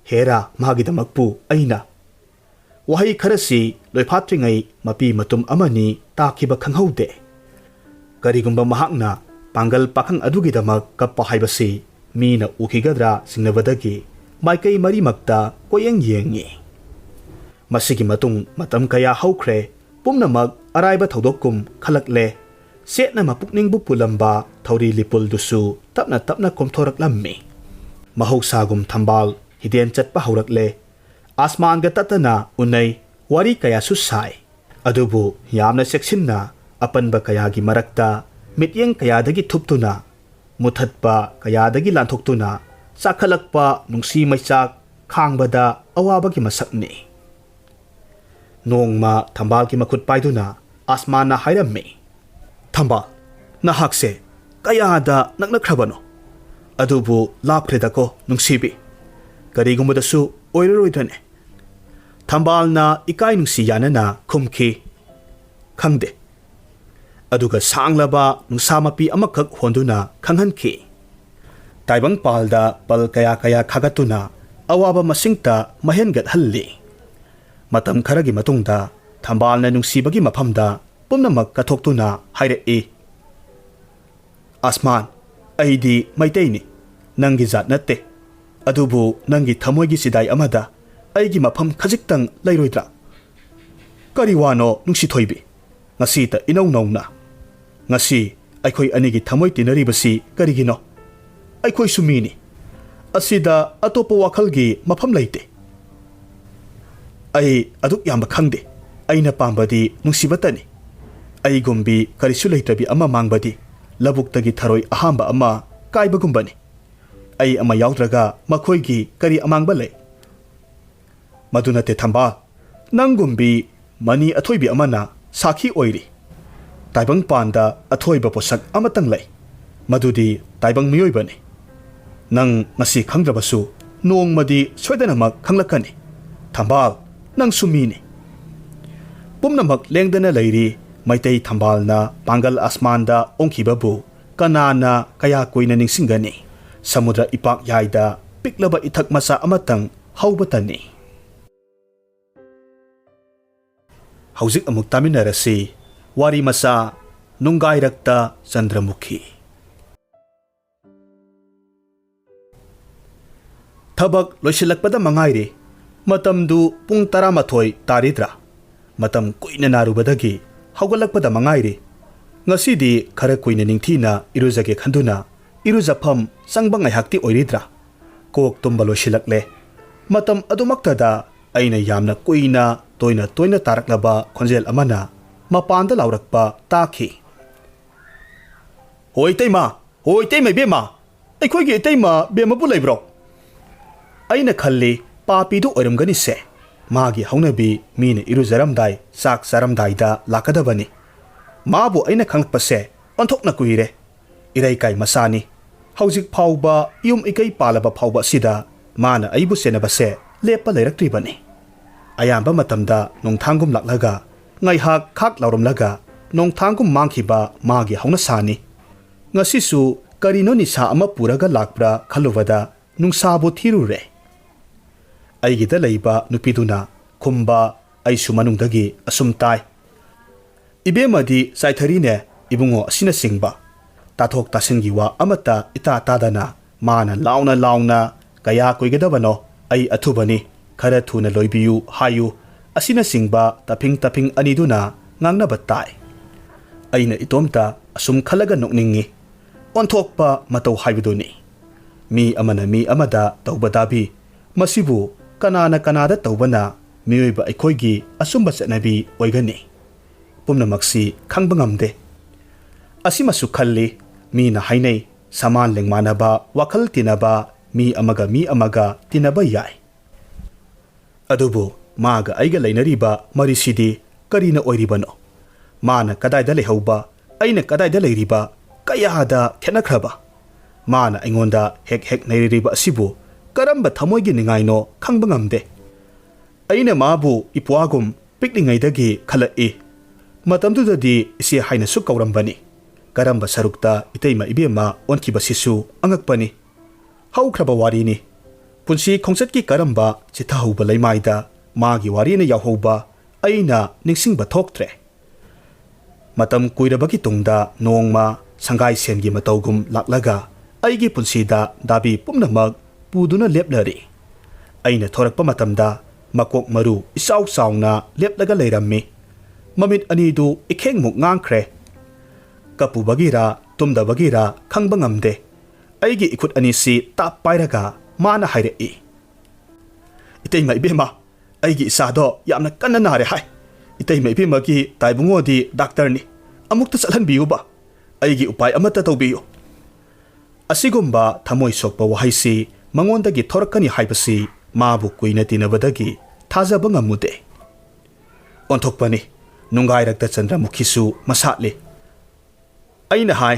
ꯍꯦꯔꯥ, ꯃꯥꯒꯤꯗꯃꯛꯄꯨ ꯑꯩꯅ ꯋꯥꯍꯩ ꯈꯔꯁꯤ ꯂꯣꯏꯐꯥꯠꯇ꯭ꯔꯤꯉꯩ ꯃꯄꯤ ꯃꯇꯨꯝ ꯑꯃꯅꯤ ꯇꯥꯈꯤꯕ ꯈꯪꯍꯧꯗꯦ꯫ ꯀꯔꯤꯒꯨꯝꯕ ꯃꯍꯥꯛꯅ ꯄꯥꯡꯒꯜ ꯄꯥꯈꯪ ꯑꯗꯨꯒꯤꯗꯃꯛ ꯀꯞꯄ ꯍꯥꯏꯕꯁꯤ ꯃꯤꯅ ꯎꯈꯤꯒꯗ꯭ꯔꯥ ꯆꯤꯡꯅꯕꯗꯒꯤ ꯃꯥꯏꯀꯩ ꯃꯔꯤꯃꯛꯇ ꯀꯣꯌꯦꯡ ꯌꯦꯡꯉꯤ꯫ ꯃꯁꯤꯒꯤ ꯃꯇꯨꯡ ꯃꯇꯝ ꯀꯌꯥ ꯍꯧꯈ꯭ꯔꯦ꯫ ꯄꯨꯝꯅꯃꯛ ꯑꯔꯥꯏꯕ ꯊꯧꯗꯣꯛꯀꯨꯝ ꯈꯜꯂꯛꯂꯦ꯫ ꯆꯦꯠꯅ ꯃꯄꯨꯛꯅꯤꯡꯕꯨ ꯄꯨꯜꯂꯝꯕ ꯊꯧꯔꯤ ꯂꯤꯄꯨꯜꯗꯨꯁꯨ ꯇꯞꯅ ꯇꯞꯅ ꯀꯣꯝꯊꯣꯔꯛꯂꯝꯃꯤ꯫ ꯃꯍꯧꯁꯥꯒꯨꯝ ꯊꯝꯕꯥꯜ ꯍꯤꯗꯦꯟ ꯆꯠꯄ ꯍꯧꯔꯛꯂꯦ꯫ ꯑꯁꯃꯥꯟꯒ ꯇꯠꯇꯅ ꯎꯅꯩ, ꯋꯥꯔꯤ ꯀꯌꯥꯁꯨ ꯁꯥꯏ꯫ ꯑꯗꯨꯕꯨ ꯌꯥꯝꯅ ꯆꯦꯛꯁꯤꯟꯅ, ꯑꯄꯟꯕ ꯀꯌꯥꯒꯤ ꯃꯔꯛꯇ ꯃꯤꯠꯌꯦꯡ ꯀꯌꯥꯗꯒꯤ ꯊꯨꯞꯇꯨꯅ, ꯃꯨꯊꯠꯄ ꯀꯌꯥꯗꯒꯤ ꯂꯥꯟꯊꯣꯛꯇꯨꯅ ꯆꯥꯈꯠꯂꯛꯄ ꯅꯨꯡꯁꯤ ꯃꯩꯆꯥꯛ ꯈꯥꯡꯕꯗ ꯑꯋꯥꯕꯒꯤ ꯃꯁꯛꯅꯤ꯫ ꯅꯣꯡꯃ ꯊꯝꯕꯥꯜꯒꯤ ꯃꯈꯨꯠ ꯄꯥꯏꯗꯨꯅ ꯑꯁꯃꯥꯟꯅ ꯍꯥꯏꯔꯝꯃꯤ, "ꯊꯝꯕꯥꯜ, ꯅꯍꯥꯛꯁꯦ ꯀꯌꯥꯗ ꯅꯛꯅꯈ꯭ꯔꯕꯅꯣ? ꯑꯗꯨꯕꯨ ꯂꯥꯞꯈ꯭ꯔꯦꯗꯀꯣ, ꯅꯨꯡꯁꯤꯕꯤ꯫ ꯀꯔꯤꯒꯨꯝꯕꯗꯁꯨ ꯑꯣꯏꯔꯔꯣꯏꯗ꯭ꯔꯅꯦ?" ꯊꯝꯕꯥꯜꯅ ꯏꯀꯥꯏ ꯅꯨꯡꯁꯤ ꯌꯥꯅꯅ ꯈꯨꯝꯈꯤ, "ꯈꯪꯗꯦ"꯫ ꯑꯗꯨꯒ ꯁꯥꯡꯂꯕ ꯅꯨꯡꯁꯥ ꯃꯄꯤ ꯑꯃꯈꯛ ꯍꯣꯟꯗꯨꯅ ꯈꯪꯍꯟꯈꯤ꯫ ꯇꯥꯏꯕꯪꯄꯥꯜꯗ ꯄꯜ ꯀꯌꯥ ꯀꯌꯥ ꯈꯥꯒꯠꯇꯨꯅ ꯑꯋꯥꯕ ꯃꯁꯤꯡꯇ ꯃꯍꯦꯟꯒꯠꯍꯜꯂꯤ꯫ ꯃꯇꯝ ꯈꯔꯒꯤ ꯃꯇꯨꯡꯗ ꯊꯝꯕꯥꯜꯅ ꯅꯨꯡꯁꯤꯕꯒꯤ ꯃꯐꯝꯗ ꯄꯨꯝꯅꯃꯛ ꯀꯠꯊꯣꯛꯇꯨꯅ ꯍꯥꯏꯔꯛꯏ, "ꯑꯁꯃꯥꯟ, ꯑꯩꯗꯤ ꯃꯩꯇꯩꯅꯤ, ꯅꯪꯒꯤ ꯖꯥꯠ ꯅꯠꯇꯦ꯫ ꯑꯗꯨꯕꯨ ꯅꯪꯒꯤ ꯊꯃꯣꯏꯒꯤ ꯆꯤꯗꯥꯏ ꯑꯃꯗ ꯑꯩꯒꯤ ꯃꯐꯝ ꯈꯖꯤꯛꯇꯪ ꯂꯩꯔꯣꯏꯗ꯭ꯔꯥ?" "ꯀꯔꯤ ꯋꯥꯅꯣ, ꯅꯨꯡꯁꯤꯊꯣꯏꯕꯤ? ꯉꯁꯤꯇ ꯏꯅꯧ ꯅꯧꯅ꯫ ꯉꯁꯤ ꯑꯩꯈꯣꯏ ꯑꯅꯤꯒꯤ ꯊꯃꯣꯏ ꯇꯤꯟꯅꯔꯤꯕꯁꯤ ꯀꯔꯤꯒꯤꯅꯣ? ꯑꯩꯈꯣꯏꯁꯨ ꯃꯤꯅꯤ꯫ ꯑꯁꯤꯗ ꯑꯇꯣꯞꯄ ꯋꯥꯈꯜꯒꯤ ꯃꯐꯝ ꯂꯩꯇꯦ꯫ ꯑꯩ ꯑꯗꯨꯛ ꯌꯥꯝꯕ ꯈꯪꯗꯦ꯫ ꯑꯩꯅ ꯄꯥꯝꯕꯗꯤ ꯅꯨꯡꯁꯤꯕꯇꯅꯤ꯫ ꯑꯩꯒꯨꯝꯕꯤ ꯀꯔꯤꯁꯨ ꯂꯩꯇ꯭ꯔꯕꯤ ꯑꯃ ꯃꯥꯡꯕꯗꯤ ꯂꯧꯕꯨꯛꯇꯒꯤ ꯊꯔꯣꯏ ꯑꯍꯥꯝꯕ ꯑꯃ ꯀꯥꯏꯕꯒꯨꯝꯕꯅꯤ꯫ ꯑꯩ ꯑꯃ ꯌꯥꯎꯗ꯭ꯔꯒ ꯃꯈꯣꯏꯒꯤ ꯀꯔꯤ ꯑꯃꯥꯡꯕ ꯂꯩ?" "ꯃꯗꯨ ꯅꯠꯇꯦ ꯊꯝꯕꯥꯜ, ꯅꯪꯒꯨꯝꯕꯤ ꯃꯅꯤ ꯑꯊꯣꯏꯕꯤ ꯑꯃꯅ ꯁꯥꯈꯤ ꯑꯣꯏꯔꯤ꯫ ꯇꯥꯏꯕꯪꯄꯥꯟꯗ ꯑꯊꯣꯏꯕ ꯄꯣꯠꯁꯛ ꯑꯃꯇꯪ ꯂꯩ, ꯃꯗꯨꯗꯤ ꯇꯥꯏꯕꯪ ꯃꯤꯑꯣꯏꯕꯅꯤ꯫ ꯅꯪ ꯉꯁꯤ ꯈꯪꯗ꯭ꯔꯕꯁꯨ ꯅꯣꯡꯃꯗꯤ ꯁꯣꯏꯗꯅꯃꯛ ꯈꯪꯂꯛꯀꯅꯤ꯫ ꯊꯝꯕꯥꯜ, ꯅꯪꯁꯨ ꯃꯤꯅꯤ"꯫ ꯄꯨꯝꯅꯃꯛ ꯂꯦꯡꯗꯅ ꯂꯩꯔꯤ꯫ ꯃꯩꯇꯩ ꯊꯝꯕꯥꯜꯅ ꯄꯥꯡꯒꯜ ꯑꯁꯃꯥꯟꯗ ꯑꯣꯡꯈꯤꯕꯕꯨ ꯀꯅꯥꯅ ꯀꯌꯥ ꯀꯨꯏꯅ ꯅꯤꯡꯁꯤꯡꯒꯅꯤ? ꯁꯃꯨꯗ꯭ꯔ ꯏꯄꯥꯛ ꯌꯥꯏꯗ ꯄꯤꯛꯂꯕ ꯏꯊꯛ ꯃꯆꯥ ꯑꯃꯇꯪ ꯍꯧꯕꯇꯅꯤ꯫ ꯍꯧꯖꯤꯛ ꯑꯃꯨꯛ ꯇꯥꯃꯤꯟꯅꯔꯁꯤ ꯋꯥꯔꯤ ꯃꯆꯥ, ꯅꯨꯡꯒꯥꯏꯔꯛꯇ ꯆꯟꯗ꯭ꯔꯃꯨꯈꯤ꯫ ꯊꯕꯛ ꯂꯣꯏꯁꯤꯜꯂꯛꯄꯗ ꯃꯉꯥꯏꯔꯦ꯫ ꯃꯇꯝꯗꯨ ꯄꯨꯡ ꯇꯔꯥꯃꯥꯊꯣꯏ ꯇꯥꯔꯤꯗ꯭ꯔꯥ? ꯃꯇꯝ ꯀꯨꯏꯅ ꯅꯥꯔꯨꯕꯗꯒꯤ ꯍꯧꯒꯠꯂꯛꯄꯗ ꯃꯉꯥꯏꯔꯦ꯫ ꯉꯁꯤꯗꯤ ꯈꯔ ꯀꯨꯏꯅ ꯅꯤꯡꯊꯤꯅ ꯏꯔꯨꯖꯒꯦ ꯈꯟꯗꯨꯅ ꯏꯔꯨꯖꯐꯝ ꯆꯪꯕ ꯉꯥꯏꯍꯥꯛꯇꯤ ꯑꯣꯏꯔꯤꯗ꯭ꯔꯥ? ꯀꯣꯛ ꯇꯨꯝꯕ ꯂꯣꯏꯁꯤꯜꯂꯛꯂꯦ꯫ ꯃꯇꯝ ꯑꯗꯨꯃꯛꯇꯗ ꯑꯩꯅ ꯌꯥꯝꯅ ꯀꯨꯏꯅ ꯇꯣꯏꯅ ꯇꯣꯏꯅ ꯇꯥꯔꯛꯂꯕ ꯈꯣꯟꯖꯦꯜ ꯑꯃꯅ ꯃꯄꯥꯟꯗ ꯂꯥꯎꯔꯛꯄ ꯇꯥꯈꯤ꯫ "ꯍꯣ ꯏꯇꯩꯃ, ꯍꯣ ꯏꯇꯩꯃ ꯏꯕꯦꯝꯃ, ꯑꯩꯈꯣꯏꯒꯤ ꯏꯇꯩꯃ ꯕꯦꯝꯃꯕꯨ ꯂꯩꯕ꯭ꯔꯣ?" ꯑꯩꯅ ꯈꯜꯂꯤ, ꯄꯥꯄꯤꯗꯨ ꯑꯣꯏꯔꯝꯒꯅꯤꯁꯦ꯫ ꯃꯥꯒꯤ ꯍꯧꯅꯕꯤ ꯃꯤꯅ ꯏꯔꯨꯖꯔꯝꯗꯥꯏ, ꯆꯥꯛ ꯆꯥꯔꯝꯗꯥꯏꯗ ꯂꯥꯛꯀꯗꯕꯅꯤ꯫ ꯃꯥꯕꯨ ꯑꯩꯅ ꯈꯪꯂꯛꯄꯁꯦ ꯑꯣꯟꯊꯣꯛꯅ ꯀꯨꯏꯔꯦ꯫ ꯏꯔꯩꯀꯥꯏ ꯃꯆꯥꯅꯤ꯫ ꯍꯧꯖꯤꯛ ꯐꯥꯎꯕ ꯌꯨꯝ ꯏꯀꯩ ꯄꯥꯜꯂꯕ ꯐꯥꯎꯕ ꯑꯁꯤꯗ ꯃꯥꯅ ꯑꯩꯕꯨ ꯁꯦꯟꯅꯕꯁꯦ ꯂꯦꯞꯄ ꯂꯩꯔꯛꯇ꯭ꯔꯤꯕꯅꯤ꯫ ꯑꯌꯥꯝꯕ ꯃꯇꯝꯗ ꯅꯣꯡꯊꯥꯡꯒꯨꯝ ꯂꯥꯛꯂꯒ ꯉꯥꯏꯍꯥꯛ ꯈꯥꯛ ꯂꯥꯎꯔꯝꯂꯒ ꯅꯣꯡꯊꯥꯡꯒꯨꯝ ꯃꯥꯡꯈꯤꯕ ꯃꯥꯒꯤ ꯍꯧꯅꯁꯥꯅꯤ꯫ ꯉꯁꯤꯁꯨ ꯀꯔꯤꯅꯣ ꯅꯤꯁꯥ ꯑꯃ ꯄꯨꯔꯒ ꯂꯥꯛꯄ꯭ꯔꯥ ꯈꯜꯂꯨꯕꯗ ꯅꯨꯡꯁꯥꯕꯨ ꯊꯤꯔꯨꯔꯦ꯫ ꯑꯩꯒꯤꯗ ꯂꯩꯕ ꯅꯨꯄꯤꯗꯨꯅ ꯈꯨꯝꯕ ꯑꯩꯁꯨ ꯃꯅꯨꯡꯗꯒꯤ ꯑꯁꯨꯝ ꯇꯥꯏ꯫ "ꯏꯕꯦꯝꯃꯗꯤ ꯆꯥꯏꯊꯔꯤꯅꯦ, ꯏꯕꯨꯡꯉꯣ ꯑꯁꯤꯅꯆꯤꯡꯕ"꯫ ꯇꯥꯊꯣꯛ ꯇꯥꯁꯤꯟꯒꯤ ꯋꯥ ꯑꯃꯠꯇ ꯏꯇꯥ ꯇꯥꯗꯅ ꯃꯥꯅ ꯂꯥꯎꯅ ꯂꯥꯎꯅ, "ꯀꯌꯥ ꯀꯨꯏꯒꯗꯕꯅꯣ? ꯑꯩ ꯑꯊꯨꯕꯅꯤ, ꯈꯔ ꯊꯨꯅ ꯂꯣꯏꯕꯤꯌꯨ ꯍꯥꯏꯌꯨ" ꯑꯁꯤꯅꯆꯤꯡꯕ ꯇꯐꯤꯡ ꯇꯐꯤꯡ ꯑꯅꯤꯗꯨꯅ ꯉꯥꯡꯅꯕ ꯇꯥꯏ꯫ ꯑꯩꯅ ꯏꯇꯣꯝꯇ ꯑꯁꯨꯝ ꯈꯜꯂꯒ ꯅꯣꯛꯅꯤꯡꯉꯤ꯫ ꯑꯣꯟꯊꯣꯛꯄ ꯃꯇꯧ ꯍꯥꯏꯕꯗꯨꯅꯤ꯫ ꯃꯤ ꯑꯃꯅ ꯃꯤ ꯑꯃꯗ ꯇꯧꯕ ꯗꯥꯕꯤ, ꯃꯁꯤꯕꯨ ꯀꯅꯥꯅ ꯀꯅꯥꯗ ꯇꯧꯕꯅ ꯃꯤꯑꯣꯏꯕ ꯑꯩꯈꯣꯏꯒꯤ ꯑꯆꯨꯝꯕ ꯆꯠꯅꯕꯤ ꯑꯣꯏꯒꯅꯤ? ꯄꯨꯝꯅꯃꯛꯁꯤ ꯈꯪꯕ ꯉꯝꯗꯦ꯫ ꯑꯁꯤꯃꯁꯨ ꯈꯜꯂꯤ, ꯃꯤꯅ ꯍꯥꯏꯅꯩ, ꯁꯃꯥꯟ ꯂꯦꯡꯃꯥꯟꯅꯕ, ꯋꯥꯈꯜ ꯇꯤꯟꯅꯕ, ꯃꯤ ꯑꯃꯒ ꯃꯤ ꯑꯃꯒ ꯇꯤꯟꯅꯕ ꯌꯥꯏ꯫ ꯑꯗꯨꯕꯨ ꯃꯥꯒ ꯑꯩꯒ ꯂꯩꯅꯔꯤꯕ ꯃꯔꯤꯁꯤꯗꯤ ꯀꯔꯤꯅ ꯑꯣꯏꯔꯤꯕꯅꯣ? ꯃꯥꯅ ꯀꯗꯥꯏꯗ ꯂꯩꯍꯧꯕ, ꯑꯩꯅ ꯀꯗꯥꯏꯗ ꯂꯩꯔꯤꯕ, ꯀꯌꯥꯗ ꯈꯦꯠꯅꯈ꯭ꯔꯕ? ꯃꯥꯅ ꯑꯩꯉꯣꯟꯗ ꯍꯦꯛ ꯍꯦꯛ ꯅꯩꯔꯤꯕ ꯑꯁꯤꯕꯨ ꯀꯔꯝꯕ ꯊꯃꯣꯏꯒꯤ ꯅꯤꯡꯉꯥꯏꯅꯣ ꯈꯪꯕ ꯉꯝꯗꯦ꯫ ꯑꯩꯅ ꯃꯥꯕꯨ ꯏꯄ꯭ꯋꯥꯒꯨꯝ ꯄꯤꯛꯂꯤꯉꯩꯗꯒꯤ ꯈꯜꯂꯛꯏ꯫ ꯃꯇꯝꯗꯨꯗꯗꯤ ꯏꯆꯦ ꯍꯥꯏꯅꯁꯨ ꯀꯧꯔꯝꯕꯅꯤ꯫ ꯀꯔꯝꯕ ꯁꯔꯨꯛꯇ ꯏꯇꯩꯃ ꯏꯕꯦꯝꯃ ꯑꯣꯟꯈꯤꯕꯁꯤꯁꯨ ꯑꯉꯛꯄꯅꯤ꯫ ꯍꯧꯈ꯭ꯔꯕ ꯋꯥꯔꯤꯅꯤ꯫ ꯄꯨꯟꯁꯤ ꯈꯣꯡꯆꯠꯀꯤ ꯀꯔꯝꯕ ꯆꯤꯊꯍꯧꯕ ꯂꯩꯃꯥꯏꯗ ꯃꯥꯒꯤ ꯋꯥꯔꯤꯅ ꯌꯥꯎꯍꯧꯕ ꯑꯩꯅ ꯅꯤꯡꯁꯤꯡꯕ ꯊꯣꯛꯇ꯭ꯔꯦ꯫ ꯃꯇꯝ ꯀꯨꯏꯔꯕꯒꯤ ꯇꯨꯡꯗ ꯅꯣꯡꯃ ꯁꯪꯒꯥꯏ ꯁꯦꯟꯒꯤ ꯃꯇꯧꯒꯨꯝ ꯂꯥꯛꯂꯒ ꯑꯩꯒꯤ ꯄꯨꯟꯁꯤꯗ ꯗꯥꯕꯤ ꯄꯨꯝꯅꯃꯛ ꯄꯨꯗꯨꯅ ꯂꯦꯞꯂꯔꯤ꯫ ꯑꯩꯅ ꯊꯣꯔꯛꯄ ꯃꯇꯝꯗ ꯃꯀꯣꯛ ꯃꯔꯨ ꯏꯆꯥꯎ ꯆꯥꯎꯅ ꯂꯦꯞꯂꯒ ꯂꯩꯔꯝꯃꯤ꯫ ꯃꯃꯤꯠ ꯑꯅꯤꯗꯨ ꯏꯈꯦꯡꯃꯨꯛ ꯉꯥꯡꯈ꯭ꯔꯦ꯫ ꯀꯞꯄꯨꯕꯒꯤꯔ ꯇꯨꯝꯗꯕꯒꯤꯔ ꯈꯪꯕ ꯉꯝꯗꯦ꯫ ꯑꯩꯒꯤ ꯏꯈꯨꯠ ꯑꯅꯤꯁꯤ ꯇꯥꯞ ꯄꯥꯏꯔꯒ ꯃꯥꯅ ꯍꯥꯏꯔꯛꯏ, "ꯏꯇꯩꯃ, ꯏꯕꯦꯝꯃ, ꯑꯩꯒꯤ ꯏꯆꯥꯗꯣ ꯌꯥꯝꯅ ꯀꯟꯅ ꯅꯥꯔꯦ ꯍꯥꯏ꯫ ꯏꯇꯩꯃ, ꯏꯕꯦꯝꯃꯒꯤ ꯇꯥꯏꯕꯨꯡꯉꯣꯗꯤ ꯗꯥꯛꯇꯔꯅꯤ꯫ ꯑꯃꯨꯛꯇ ꯆꯠꯍꯟꯕꯤꯌꯨꯕ꯫ ꯑꯩꯒꯤ ꯎꯄꯥꯏ ꯑꯃꯠꯇ ꯇꯧꯕꯤꯌꯨ"꯫ ꯑꯁꯤꯒꯨꯝꯕ ꯊꯃꯣꯏ ꯁꯣꯛꯄ ꯋꯥꯍꯩꯁꯤ ꯃꯉꯣꯟꯗꯒꯤ ꯊꯣꯔꯛꯀꯅꯤ ꯍꯥꯏꯕꯁꯤ ꯃꯥꯕꯨ ꯀꯨꯏꯅ ꯇꯤꯟꯅꯕꯗꯒꯤ ꯊꯥꯖꯕ ꯉꯝꯃꯨꯗꯦ꯫ ꯑꯣꯟꯊꯣꯛꯄꯅꯤ, ꯅꯨꯡꯒꯥꯏꯔꯛꯇ ꯆꯟꯗ꯭ꯔꯃꯨꯈꯤꯁꯨ ꯃꯁꯥꯠꯂꯤ꯫ ꯑꯩꯅ ꯍꯥꯏ,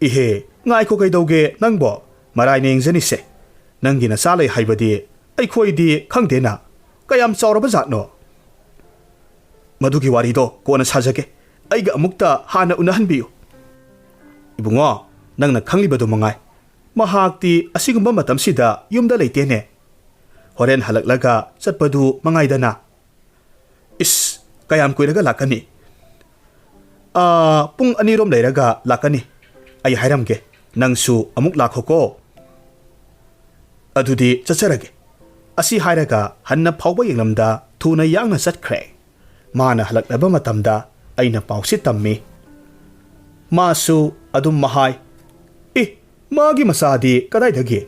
"ꯏꯍꯦ, ꯉꯥꯏꯈꯣ, ꯀꯩꯗꯧꯒꯦ ꯅꯪꯕꯣ? ꯃꯔꯥꯏꯅ ꯌꯦꯡꯖꯅꯤꯁꯦ꯫ ꯅꯪꯒꯤ ꯅꯆꯥ ꯂꯩ ꯍꯥꯏꯕꯗꯤ ꯑꯩꯈꯣꯏꯗꯤ ꯈꯪꯗꯦꯅ꯫ ꯀꯌꯥꯝ ꯆꯥꯎꯔꯕ ꯖꯥꯠꯅꯣ?" "ꯃꯗꯨꯒꯤ ꯋꯥꯔꯤꯗꯣ ꯀꯣꯟꯅ ꯁꯥꯖꯒꯦ꯫ ꯑꯩꯒ ꯑꯃꯨꯛꯇ ꯍꯥꯟꯅ ꯎꯅꯍꯟꯕꯤꯌꯨ"꯫ "ꯏꯕꯨꯡꯉꯣ, ꯅꯪꯅ ꯈꯪꯂꯤꯕꯗꯨ ꯃꯉꯥꯏ꯫ ꯃꯍꯥꯛꯇꯤ ꯑꯁꯤꯒꯨꯝꯕ ꯃꯇꯝꯁꯤꯗ ꯌꯨꯝꯗ ꯂꯩꯇꯦꯅꯦ꯫ ꯍꯣꯔꯦꯟ ꯍꯜꯂꯛꯂꯒ ꯆꯠꯄꯗꯨ ꯃꯉꯥꯏꯗꯅ"꯫ "ꯏꯁ, ꯀꯌꯥꯝ ꯀꯨꯏꯔꯒ ꯂꯥꯛꯀꯅꯤ?" "ꯑꯥ, ꯄꯨꯡ ꯑꯅꯤꯔꯣꯝ ꯂꯩꯔꯒ ꯂꯥꯛꯀꯅꯤ꯫ ꯑꯩ ꯍꯥꯏꯔꯝꯒꯦ, ꯅꯪꯁꯨ ꯑꯃꯨꯛ ꯂꯥꯛꯈꯣꯀꯣ"꯫ "ꯑꯗꯨꯗꯤ ꯆꯠꯆꯔꯒꯦ"꯫ ꯑꯁꯤ ꯍꯥꯏꯔꯒ ꯍꯟꯅ ꯐꯥꯎꯕ ꯌꯦꯡꯂꯝꯗ ꯊꯨꯅ ꯌꯥꯡꯅ ꯆꯠꯈ꯭ꯔꯦ꯫ ꯃꯥꯅ ꯍꯜꯂꯛꯂꯕ ꯃꯇꯝꯗ ꯑꯩꯅ ꯄꯥꯎꯁꯤ ꯇꯝꯃꯤ꯫ ꯃꯥꯁꯨ ꯑꯗꯨꯝ ꯃꯍꯥꯏ, "ꯑꯦ, ꯃꯥꯒꯤ ꯃꯆꯥꯗꯤ ꯀꯗꯥꯏꯗꯒꯤ?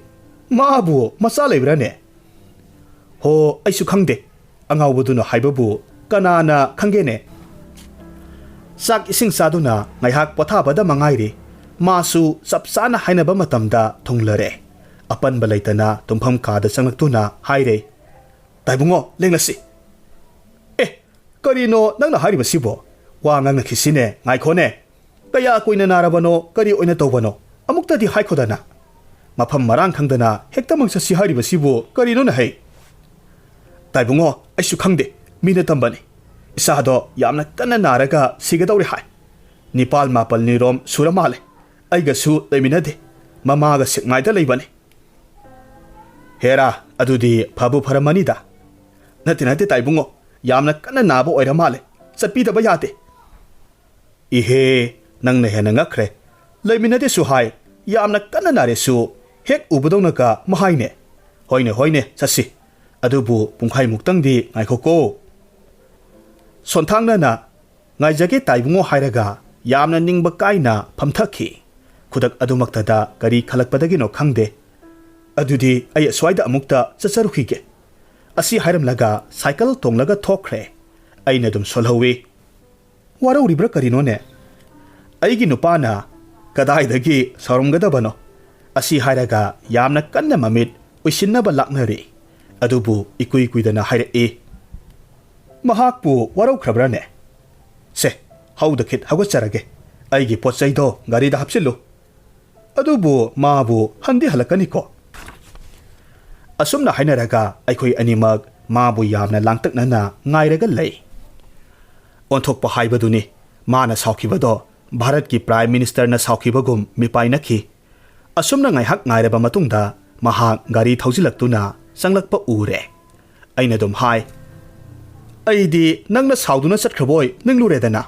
ꯃꯥꯕꯨ ꯃꯆꯥ ꯂꯩꯕ꯭ꯔꯥꯅꯦ?" "ꯍꯣ, ꯑꯩꯁꯨ ꯈꯪꯗꯦ꯫ ꯑꯉꯥꯎꯕꯗꯨꯅ ꯍꯥꯏꯕꯕꯨ ꯀꯅꯥꯅ ꯈꯪꯒꯦꯅꯦ?" ꯆꯥꯛ ꯏꯁꯤꯡ ꯆꯥꯗꯨꯅ ꯉꯥꯏꯍꯥꯛ ꯄꯣꯊꯥꯕꯗ ꯃꯉꯥꯏꯔꯤ꯫ ꯃꯥꯁꯨ ꯆꯞ ꯆꯥꯅ ꯍꯥꯏꯅꯕ ꯃꯇꯝꯗ ꯊꯨꯡꯂꯔꯦ꯫ ꯑꯄꯟꯕ ꯂꯩꯇꯅ ꯇꯨꯝꯐꯝ ꯀꯥꯗ ꯆꯪꯂꯛꯇꯨꯅ ꯍꯥꯏꯔꯦ, "ꯇꯥꯏꯕꯨꯡꯉꯣ, ꯂꯦꯡꯂꯁꯤ"꯫ "ꯑꯦ, ꯀꯔꯤꯅꯣ ꯅꯪꯅ ꯍꯥꯏꯔꯤꯕꯁꯤꯕꯣ? ꯋꯥ ꯉꯥꯡꯅꯈꯤꯁꯤꯅꯦ, ꯉꯥꯏꯈꯣꯅꯦ꯫ ꯀꯌꯥ ꯀꯨꯏꯅ ꯅꯥꯔꯕꯅꯣ, ꯀꯔꯤ ꯑꯣꯏꯅ ꯇꯧꯕꯅꯣ? ꯑꯃꯨꯛꯇꯗꯤ ꯍꯥꯏꯈꯣꯗꯅ꯫ ꯃꯐꯝ ꯃꯔꯥꯡ ꯈꯪꯗꯅ ꯍꯦꯛꯇꯃꯛ ꯆꯠꯁꯤ ꯍꯥꯏꯔꯤꯕꯁꯤꯕꯨ ꯀꯔꯤꯅꯣꯅꯦ ꯍꯩ?" "ꯇꯥꯏꯕꯨꯡꯉꯣ, ꯑꯩꯁꯨ ꯈꯪꯗꯦ꯫ ꯃꯤꯅ ꯇꯝꯕꯅꯤ꯫ ꯏꯆꯥꯗꯣ ꯌꯥꯝꯅ ꯀꯟꯅ ꯅꯥꯔꯒ ꯁꯤꯒꯗꯧꯔꯦ ꯍꯥꯏ꯫ ꯅꯤꯄꯥꯜ ꯃꯥꯄꯜꯅꯤꯔꯣꯝ ꯁꯨꯔ ꯃꯥꯜꯂꯦ꯫ ꯑꯩꯒꯁꯨ ꯂꯩꯃꯤꯟꯅꯗꯦ꯫ ꯃꯃꯥꯒ ꯁꯦꯛꯃꯥꯏꯗ ꯂꯩꯕꯅꯤ"꯫ "ꯍꯦꯔꯥ, ꯑꯗꯨꯗꯤ ꯐꯕꯨ ꯐꯔꯝꯃꯅꯤꯗ"꯫ "ꯅꯠꯇꯦ, ꯅꯠꯇꯦ ꯇꯥꯏꯕꯨꯡꯉꯣ, ꯌꯥꯝꯅ ꯀꯟꯅ ꯅꯥꯕ ꯑꯣꯏꯔ ꯃꯥꯜꯂꯦ꯫ ꯆꯠꯄꯤꯗꯕ ꯌꯥꯗꯦ"꯫ "ꯏꯍꯦ, ꯅꯪꯅ ꯍꯦꯟꯅ ꯉꯛꯈ꯭ꯔꯦ꯫ ꯂꯩꯃꯤꯟꯅꯗꯦꯁꯨ ꯍꯥꯏ, ꯌꯥꯝꯅ ꯀꯟꯅ ꯅꯥꯔꯦꯁꯨ ꯍꯦꯛ ꯎꯕꯗꯧꯅꯒ ꯃꯍꯥꯏꯅꯦ꯫ ꯍꯣꯏꯅꯦ, ꯍꯣꯏꯅꯦ, ꯆꯠꯁꯤ꯫ ꯑꯗꯨꯕꯨ ꯄꯨꯡꯈꯥꯏꯃꯨꯛꯇꯪꯗꯤ ꯉꯥꯏꯈꯣꯀꯣ"꯫ ꯁꯣꯟꯊꯥꯡꯅꯅ "ꯉꯥꯏꯖꯒꯦ ꯇꯥꯏꯕꯨꯡꯉꯣ" ꯍꯥꯏꯔꯒ ꯌꯥꯝꯅ ꯅꯤꯡꯕ ꯀꯥꯏꯅ ꯐꯝꯊꯈꯤ꯫ ꯈꯨꯗꯛ ꯑꯗꯨꯃꯛꯇꯗ ꯀꯔꯤ ꯈꯜꯂꯛꯄꯗꯒꯤꯅꯣ ꯈꯪꯗꯦ, "ꯑꯗꯨꯗꯤ ꯑꯩ ꯑꯁ꯭ꯋꯥꯏꯗ ꯑꯃꯨꯛꯇ ꯆꯠꯆꯔꯨꯈꯤꯒꯦ" ꯑꯁꯤ ꯍꯥꯏꯔꯝꯂꯒ ꯁꯥꯏꯀꯜ ꯇꯣꯡꯂꯒ ꯊꯣꯛꯈ꯭ꯔꯦ꯫ ꯑꯩꯅ ꯑꯗꯨꯝ ꯁꯣꯜꯍꯧꯏ꯫ "ꯋꯥꯔꯧꯔꯤꯕ꯭ꯔꯥ ꯀꯔꯤꯅꯣꯅꯦ? ꯑꯩꯒꯤ ꯅꯨꯄꯥꯅ ꯀꯗꯥꯏꯗꯒꯤ ꯁꯥꯎꯔꯝꯒꯗꯕꯅꯣ?" ꯑꯁꯤ ꯍꯥꯏꯔꯒ ꯌꯥꯝꯅ ꯀꯟꯅ ꯃꯃꯤꯠ ꯎꯏꯁꯤꯟꯅꯕ ꯂꯥꯛꯅꯔꯤ꯫ ꯑꯗꯨꯕꯨ ꯏꯀꯨꯏ ꯀꯨꯏꯗꯅ ꯍꯥꯏꯔꯛꯏ, "ꯃꯍꯥꯛꯄꯨ ꯋꯥꯔꯧꯈ꯭ꯔꯕ꯭ꯔꯥꯅꯦ? ꯁꯦ, ꯍꯧꯗ ꯈꯤꯠ ꯍꯧꯒꯠꯆꯔꯒꯦ꯫ ꯑꯩꯒꯤ ꯄꯣꯠ ꯆꯩꯗꯣ ꯒꯥꯔꯤꯗ ꯍꯥꯞꯆꯤꯜꯂꯨ꯫ ꯑꯗꯨꯕꯨ ꯃꯥꯕꯨ ꯍꯟꯗꯤ ꯍꯜꯂꯛꯀꯅꯤꯀꯣ?" ꯑꯁꯨꯝꯅ ꯍꯥꯏꯅꯔꯒ ꯑꯩꯈꯣꯏ ꯑꯅꯤꯃꯛ ꯃꯥꯕꯨ ꯌꯥꯝꯅ ꯂꯥꯡꯇꯛꯅꯅ ꯉꯥꯏꯔꯒ ꯂꯩ꯫ ꯑꯣꯟꯊꯣꯛꯄ ꯍꯥꯏꯕꯗꯨꯅꯤ꯫ ꯃꯥꯅ ꯁꯥꯎꯈꯤꯕꯗꯣ ꯚꯥꯔꯠꯀꯤ ꯄ꯭ꯔꯥꯏꯝ ꯃꯤꯅꯤꯁꯇꯔꯅ ꯁꯥꯎꯈꯤꯕꯒꯨꯝ ꯃꯤꯄꯥꯏꯅꯈꯤ꯫ ꯑꯁꯨꯝꯅ ꯉꯥꯏꯍꯥꯛ ꯉꯥꯏꯔꯕ ꯃꯇꯨꯡꯗ ꯃꯍꯥꯛ ꯒꯥꯔꯤ ꯊꯧꯖꯤꯜꯂꯛꯇꯨꯅ ꯆꯪꯂꯛꯄ ꯎꯔꯦ꯫ ꯑꯩꯅ ꯑꯗꯨꯝ ꯍꯥꯏ, "ꯑꯩꯗꯤ ꯅꯪꯅ ꯁꯥꯎꯗꯨꯅ ꯆꯠꯈ꯭ꯔꯕꯣꯏ ꯅꯤꯡꯂꯨꯔꯦꯗꯅ꯫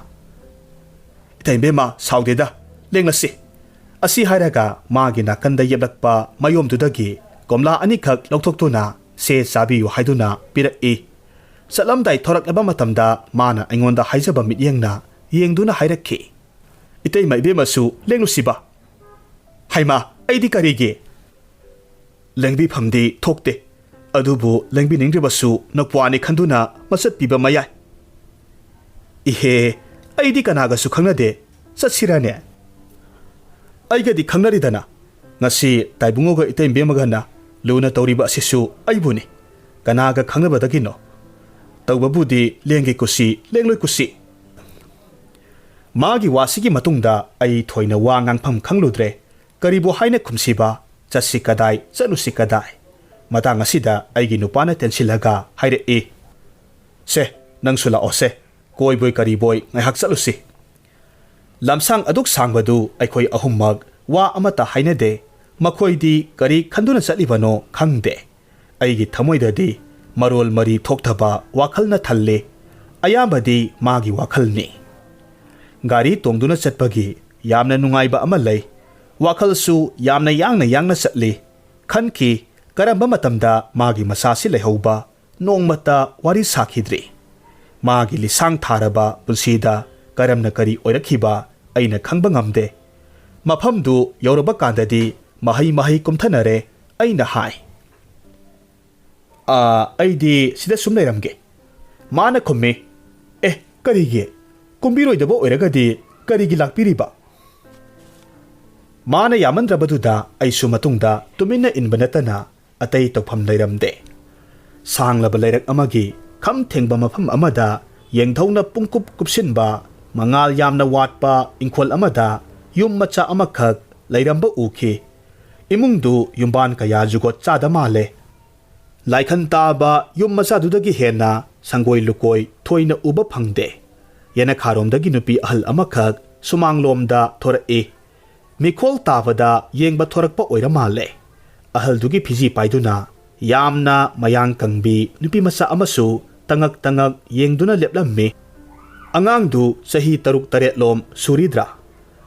ꯏꯇꯩꯃ ꯏꯕꯦꯝꯃ, ꯁꯥꯎꯗꯦꯗ, ꯂꯦꯡꯂꯁꯤ"꯫ ꯑꯁꯤ ꯍꯥꯏꯔꯒ ꯃꯥꯒꯤ ꯅꯥꯀꯟꯗ ꯌꯦꯞꯂꯛꯄ ꯃꯌꯣꯝꯗꯨꯗꯒꯤ ꯀꯣꯝꯂꯥ ꯑꯅꯤꯈꯛ ꯂꯧꯊꯣꯛꯇꯨꯅ, "ꯁꯦ, ꯆꯥꯕꯤꯌꯨ" ꯍꯥꯏꯗꯨꯅ ꯄꯤꯔꯛꯏ꯫ ꯆꯠꯂꯝꯗꯥꯏ ꯊꯣꯔꯛꯂꯕ ꯃꯇꯝꯗ ꯃꯥꯅ ꯑꯩꯉꯣꯟꯗ ꯍꯥꯏꯖꯕ ꯃꯤꯠꯌꯦꯡꯅ ꯌꯦꯡꯗꯨꯅ ꯍꯥꯏꯔꯛꯈꯤ, "ꯏꯇꯩꯃ ꯏꯕꯦꯝꯃꯁꯨ ꯂꯦꯡꯂꯨꯁꯤꯕ"꯫ ꯍꯩꯃꯥ, ꯑꯩꯗꯤ ꯀꯔꯤꯒꯤ? ꯂꯦꯡꯕꯤꯐꯝꯗꯤ ꯊꯣꯛꯇꯦ, ꯑꯗꯨꯕꯨ ꯂꯦꯡꯕꯤꯅꯤꯡꯗ꯭ꯔꯕꯁꯨ ꯅꯄ꯭ꯋꯥꯅꯤ ꯈꯟꯗꯨꯅ ꯃꯆꯠ ꯄꯤꯕ ꯃꯌꯥꯏ꯫ ꯏꯍꯦ, ꯑꯩꯗꯤ ꯀꯅꯥꯒꯁꯨ ꯈꯪꯅꯗꯦ, ꯆꯠꯁꯤꯔꯅꯦ? ꯑꯩꯒꯗꯤ ꯈꯪꯅꯔꯤꯗꯅ꯫ ꯉꯁꯤ ꯇꯥꯏꯕꯨꯡꯉꯣꯒ ꯏꯇꯩꯕꯦꯝꯃꯒꯅ ꯂꯨꯅ ꯇꯧꯔꯤꯕ ꯑꯁꯤꯁꯨ ꯑꯩꯕꯨꯅꯤ꯫ ꯀꯅꯥꯒ ꯈꯪꯅꯕꯗꯒꯤꯅꯣ? ꯇꯧꯕꯕꯨꯗꯤ ꯂꯦꯡꯒꯦ ꯀꯨꯁꯤ, ꯂꯦꯡꯂꯣꯏ ꯀꯨꯁꯤ꯫ ꯃꯥꯒꯤ ꯋꯥꯁꯤꯒꯤ ꯃꯇꯨꯡꯗ ꯑꯩ ꯊꯣꯏꯅ ꯋꯥ ꯉꯥꯡꯐꯝ ꯈꯪꯂꯨꯗ꯭ꯔꯦ꯫ ꯀꯔꯤꯕꯨ ꯍꯥꯏꯅ ꯈꯨꯝꯁꯤꯕ? ꯆꯠꯁꯤ ꯀꯗꯥꯏ, ꯆꯠꯂꯨꯁꯤ ꯀꯗꯥꯏ? ꯃꯇꯥꯡ ꯑꯁꯤꯗ ꯑꯩꯒꯤ ꯅꯨꯄꯥꯅ ꯇꯦꯟꯁꯤꯜꯂꯒ ꯍꯥꯏꯔꯛꯏ, "ꯁꯦ, ꯅꯪꯁꯨ ꯂꯥꯛꯑꯣꯁꯦ, ꯀꯣꯏꯕꯣꯏ ꯀꯔꯤꯕꯣꯏ ꯉꯥꯏꯍꯥꯛ ꯆꯠꯂꯨꯁꯤ"꯫ ꯂꯝꯁꯥꯡ ꯑꯗꯨꯛ ꯁꯥꯡꯕꯗꯨ ꯑꯩꯈꯣꯏ ꯑꯍꯨꯝꯃꯛ ꯋꯥ ꯑꯃꯠꯇ ꯍꯥꯏꯅꯗꯦ꯫ ꯃꯈꯣꯏꯗꯤ ꯀꯔꯤ ꯈꯟꯗꯨꯅ ꯆꯠꯂꯤꯕꯅꯣ ꯈꯪꯗꯦ꯫ ꯑꯩꯒꯤ ꯊꯃꯣꯏꯗꯗꯤ ꯃꯔꯣꯜ ꯃꯔꯤ ꯊꯣꯛꯇꯕ ꯋꯥꯈꯜꯅ ꯊꯜꯂꯦ꯫ ꯑꯌꯥꯝꯕꯗꯤ ꯃꯥꯒꯤ ꯋꯥꯈꯜꯅꯤ꯫ ꯒꯥꯔꯤ ꯇꯣꯡꯗꯨꯅ ꯆꯠꯄꯒꯤ ꯌꯥꯝꯅ ꯅꯨꯡꯉꯥꯏꯕ ꯑꯃ ꯂꯩ꯫ ꯋꯥꯈꯜꯁꯨ ꯌꯥꯝꯅ ꯌꯥꯡꯅ ꯌꯥꯡꯅ ꯆꯠꯂꯤ꯫ ꯈꯟꯈꯤ, ꯀꯔꯝꯕ ꯃꯇꯝꯗ ꯃꯥꯒꯤ ꯃꯆꯥꯁꯤ ꯂꯩꯍꯧꯕ? ꯅꯣꯡꯃꯇ ꯋꯥꯔꯤ ꯁꯥꯈꯤꯗ꯭ꯔꯤ꯫ ꯃꯥꯒꯤ ꯂꯤꯁꯥꯡ ꯊꯥꯔꯕ ꯄꯨꯟꯁꯤꯗ ꯀꯔꯝꯅ ꯀꯔꯤ ꯑꯣꯏꯔꯛꯈꯤꯕ ꯑꯩꯅ ꯈꯪꯕ ꯉꯝꯗꯦ꯫ ꯃꯐꯝꯗꯨ ꯌꯧꯔꯕ ꯀꯥꯟꯗꯗꯤ ꯃꯍꯩ ꯃꯍꯩ ꯀꯨꯝꯊꯅꯔꯦ, ꯑꯩꯅ ꯍꯥꯏ꯫ "ꯑꯥ, ꯑꯩꯗꯤ ꯁꯤꯗ ꯁꯨꯝ ꯂꯩꯔꯝꯒꯦ," ꯃꯥꯅ ꯈꯨꯝꯃꯤ꯫ "ꯑꯦ, ꯀꯔꯤꯒꯤ? ꯀꯨꯝꯕꯤꯔꯣꯏꯗꯕ ꯑꯣꯏꯔꯒꯗꯤ ꯀꯔꯤꯒꯤ ꯂꯥꯛꯄꯤꯔꯤꯕ?" ꯃꯥꯅ ꯌꯥꯃꯟꯗ꯭ꯔꯕꯗꯨꯗ ꯑꯩꯁꯨ ꯃꯇꯨꯡꯗ ꯇꯨꯃꯤꯟꯅ ꯏꯟꯕ ꯅꯠꯇꯅ ꯑꯇꯩ ꯇꯧꯐꯝ ꯂꯩꯔꯝꯗꯦ꯫ ꯁꯥꯡꯂꯕ ꯂꯩꯔꯛ ꯑꯃꯒꯤ ꯈꯝ ꯊꯦꯡꯕ ꯃꯐꯝ ꯑꯃꯗ ꯌꯦꯡꯙꯧꯅ ꯄꯨꯡꯀꯨꯞ ꯀꯨꯞꯁꯤꯟꯕ, ꯃꯉꯥꯜ ꯌꯥꯝꯅ ꯋꯥꯠꯄ ꯏꯪꯈꯣꯜ ꯑꯃꯗ ꯌꯨꯝ ꯃꯆꯥ ꯑꯃꯈꯛ ꯂꯩꯔꯝꯕ ꯎꯈꯤ꯫ ꯏꯃꯨꯡꯗꯨ ꯌꯨꯝꯕꯥꯟ ꯀꯌꯥ ꯖꯨꯒꯣꯠ ꯆꯥꯗ ꯃꯥꯜꯂꯦ꯫ ꯂꯥꯏꯈꯟ ꯇꯥꯕ ꯌꯨꯝ ꯃꯆꯥꯗꯨꯗꯒꯤ ꯍꯦꯟꯅ ꯁꯪꯒꯣꯏ ꯂꯨꯀꯣꯏ ꯊꯣꯏꯅ ꯎꯕ ꯐꯪꯗꯦ꯫ ꯌꯦꯅꯈꯥꯔꯣꯝꯗꯒꯤ ꯅꯨꯄꯤ ꯑꯍꯜ ꯑꯃꯈꯛ ꯁꯨꯃꯥꯡꯂꯣꯝꯗ ꯊꯣꯔꯛꯏ꯫ ꯃꯤꯈꯣꯜ ꯇꯥꯕꯗ ꯌꯦꯡꯕ ꯊꯣꯔꯛꯄ ꯑꯣꯏꯔ ꯃꯥꯜꯂꯦ꯫ ꯑꯍꯜꯗꯨꯒꯤ ꯐꯤꯖꯤ ꯄꯥꯏꯗꯨꯅ ꯌꯥꯝꯅ ꯃꯌꯥꯡ ꯀꯪꯕꯤ ꯅꯨꯄꯤ ꯃꯆꯥ ꯑꯃꯁꯨ ꯇꯉꯛ ꯇꯉꯛ ꯌꯦꯡꯗꯨꯅ ꯂꯦꯞꯂꯝꯃꯤ꯫ ꯑꯉꯥꯡꯗꯨ ꯆꯍꯤ ꯇꯔꯨꯛ ꯇꯔꯦꯠꯂꯣꯝ ꯁꯨꯔꯤꯗ꯭ꯔꯥ?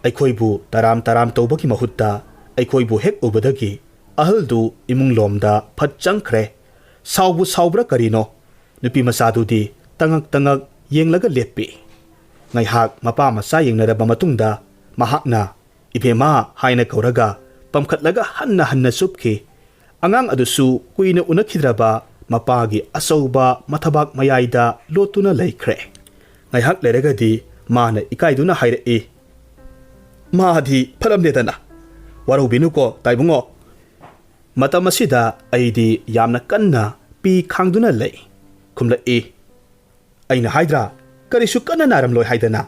ꯑꯩꯈꯣꯏꯕꯨ ꯇꯔꯥꯝ ꯇꯔꯥꯝ ꯇꯧꯕꯒꯤ ꯃꯍꯨꯠꯇ ꯑꯩꯈꯣꯏꯕꯨ ꯍꯦꯛ ꯎꯕꯗꯒꯤ ꯑꯍꯜꯗꯨ ꯏꯃꯨꯡꯂꯣꯝꯗ ꯐꯠ ꯆꯪꯈ꯭ꯔꯦ꯫ ꯁꯥꯎꯕꯨ ꯁꯥꯎꯕ꯭ꯔꯥ ꯀꯔꯤꯅꯣ? ꯅꯨꯄꯤ ꯃꯆꯥꯗꯨꯗꯤ ꯇꯉꯛ ꯇꯉꯛ ꯌꯦꯡꯂꯒ ꯂꯦꯞꯄꯤ꯫ ꯉꯥꯏꯍꯥꯛ ꯃꯄꯥ ꯃꯆꯥ ꯌꯦꯡꯅꯔꯕ ꯃꯇꯨꯡꯗ ꯃꯍꯥꯛꯅ "ꯏꯕꯦꯝꯃ" ꯍꯥꯏꯅ ꯀꯧꯔꯒ ꯄꯝꯈꯠꯂꯒ ꯍꯟꯅ ꯍꯟꯅ ꯆꯨꯞꯈꯤ꯫ ꯑꯉꯥꯡ ꯑꯗꯨꯁꯨ ꯀꯨꯏꯅ ꯎꯅꯈꯤꯗ꯭ꯔꯕ ꯃꯄꯥꯒꯤ ꯑꯆꯧꯕ ꯃꯊꯕꯥꯛ ꯃꯌꯥꯏꯗ ꯂꯣꯠꯇꯨꯅ ꯂꯩꯈ꯭ꯔꯦ꯫ ꯉꯥꯏꯍꯥꯛ ꯂꯩꯔꯒꯗꯤ ꯃꯥꯅ ꯏꯀꯥꯏꯗꯨꯅ ꯍꯥꯏꯔꯛꯏ, "ꯃꯥꯗꯤ ꯐꯠꯂꯝꯗꯦꯗꯅ꯫ ꯋꯥꯔꯧꯕꯤꯅꯨꯀꯣ ꯇꯥꯏꯕꯨꯡꯉꯣ꯫" ꯃꯇꯝ ꯑꯁꯤꯗ ꯑꯩꯗꯤ ꯌꯥꯝꯅ ꯀꯟꯅ ꯄꯤ ꯈꯥꯡꯗꯨꯅ ꯂꯩ꯫ ꯈꯨꯝꯂꯛꯏ, "ꯑꯩꯅ ꯍꯥꯏꯗ꯭ꯔꯥ, ꯀꯔꯤꯁꯨ ꯀꯟꯅ ꯅꯥꯔꯝꯂꯣꯏ ꯍꯥꯏꯗꯅ꯫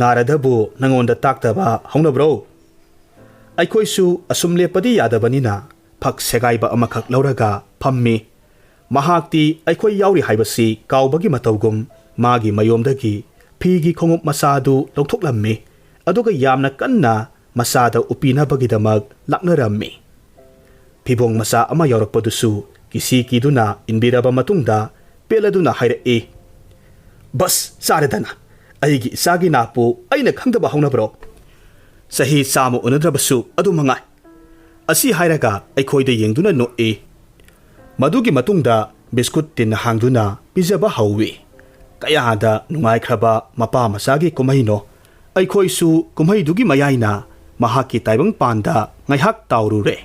ꯅꯥꯔꯗꯕꯨ ꯅꯉꯣꯟꯗ ꯇꯥꯛꯇꯕ ꯍꯧꯅꯕ꯭ꯔꯣ?" ꯑꯩꯈꯣꯏꯁꯨ ꯑꯁꯨꯝ ꯂꯦꯞꯄꯗꯤ ꯌꯥꯗꯕꯅꯤꯅ ꯐꯛ ꯁꯦꯒꯥꯏꯕ ꯑꯃꯈꯛ ꯂꯧꯔꯒ ꯐꯝꯃꯤ꯫ ꯃꯍꯥꯛꯇꯤ ꯑꯩꯈꯣꯏ ꯌꯥꯎꯔꯤ ꯍꯥꯏꯕꯁꯤ ꯀꯥꯎꯕꯒꯤ ꯃꯇꯧꯒꯨꯝ ꯃꯥꯒꯤ ꯃꯌꯣꯝꯗꯒꯤ ꯐꯤꯒꯤ ꯈꯣꯡꯎꯞ ꯃꯆꯥꯗꯨ ꯂꯧꯊꯣꯛꯂꯝꯃꯤ꯫ ꯑꯗꯨꯒ ꯌꯥꯝꯅ ꯀꯟꯅ ꯃꯆꯥꯗ ꯎꯞꯄꯤꯅꯕꯒꯤꯗꯃꯛ ꯂꯥꯛꯅꯔꯝꯃꯤ꯫ ꯐꯤꯕꯣꯡ ꯃꯆꯥ ꯑꯃ ꯌꯥꯎꯔꯛꯄꯗꯨꯁꯨ ꯀꯤꯁꯤ ꯀꯤꯗꯨꯅ ꯏꯟꯕꯤꯔꯕ ꯃꯇꯨꯡꯗ ꯄꯦꯜꯂꯗꯨꯅ ꯍꯥꯏꯔꯛꯏ, "ꯕꯁ ꯆꯥꯔꯦꯗꯅ꯫ ꯑꯩꯒꯤ ꯏꯆꯥꯒꯤ ꯅꯥꯞꯄꯨ ꯑꯩꯅ ꯈꯪꯗꯕ ꯍꯧꯅꯕ꯭ꯔꯣ? ꯆꯍꯤ ꯆꯥꯝꯃ ꯎꯅꯗ꯭ꯔꯕꯁꯨ ꯑꯗꯨ ꯃꯉꯥꯏ꯫" ꯑꯁꯤ ꯍꯥꯏꯔꯒ ꯑꯩꯈꯣꯏꯗ ꯌꯦꯡꯗꯨꯅ ꯅꯣꯛꯏ꯫ ꯃꯗꯨꯒꯤ ꯃꯇꯨꯡꯗ ꯕꯤꯁꯀꯨꯠ ꯇꯤꯟ ꯍꯥꯡꯗꯨꯅ ꯄꯤꯖꯕ ꯍꯧꯏ꯫ ꯀꯌꯥꯗ ꯅꯨꯡꯉꯥꯏꯈ꯭ꯔꯕ ꯃꯄꯥ ꯃꯆꯥꯒꯤ ꯀꯨꯝꯍꯩꯅꯣ꯫ ꯑꯩꯈꯣꯏꯁꯨ ꯀꯨꯝꯍꯩꯗꯨꯒꯤ ꯃꯌꯥꯏꯅ ꯃꯍꯥꯛꯀꯤ ꯇꯥꯏꯕꯪ ꯄꯥꯟꯗ ꯉꯥꯏꯍꯥꯛ ꯇꯥꯎꯔꯨꯔꯦ꯫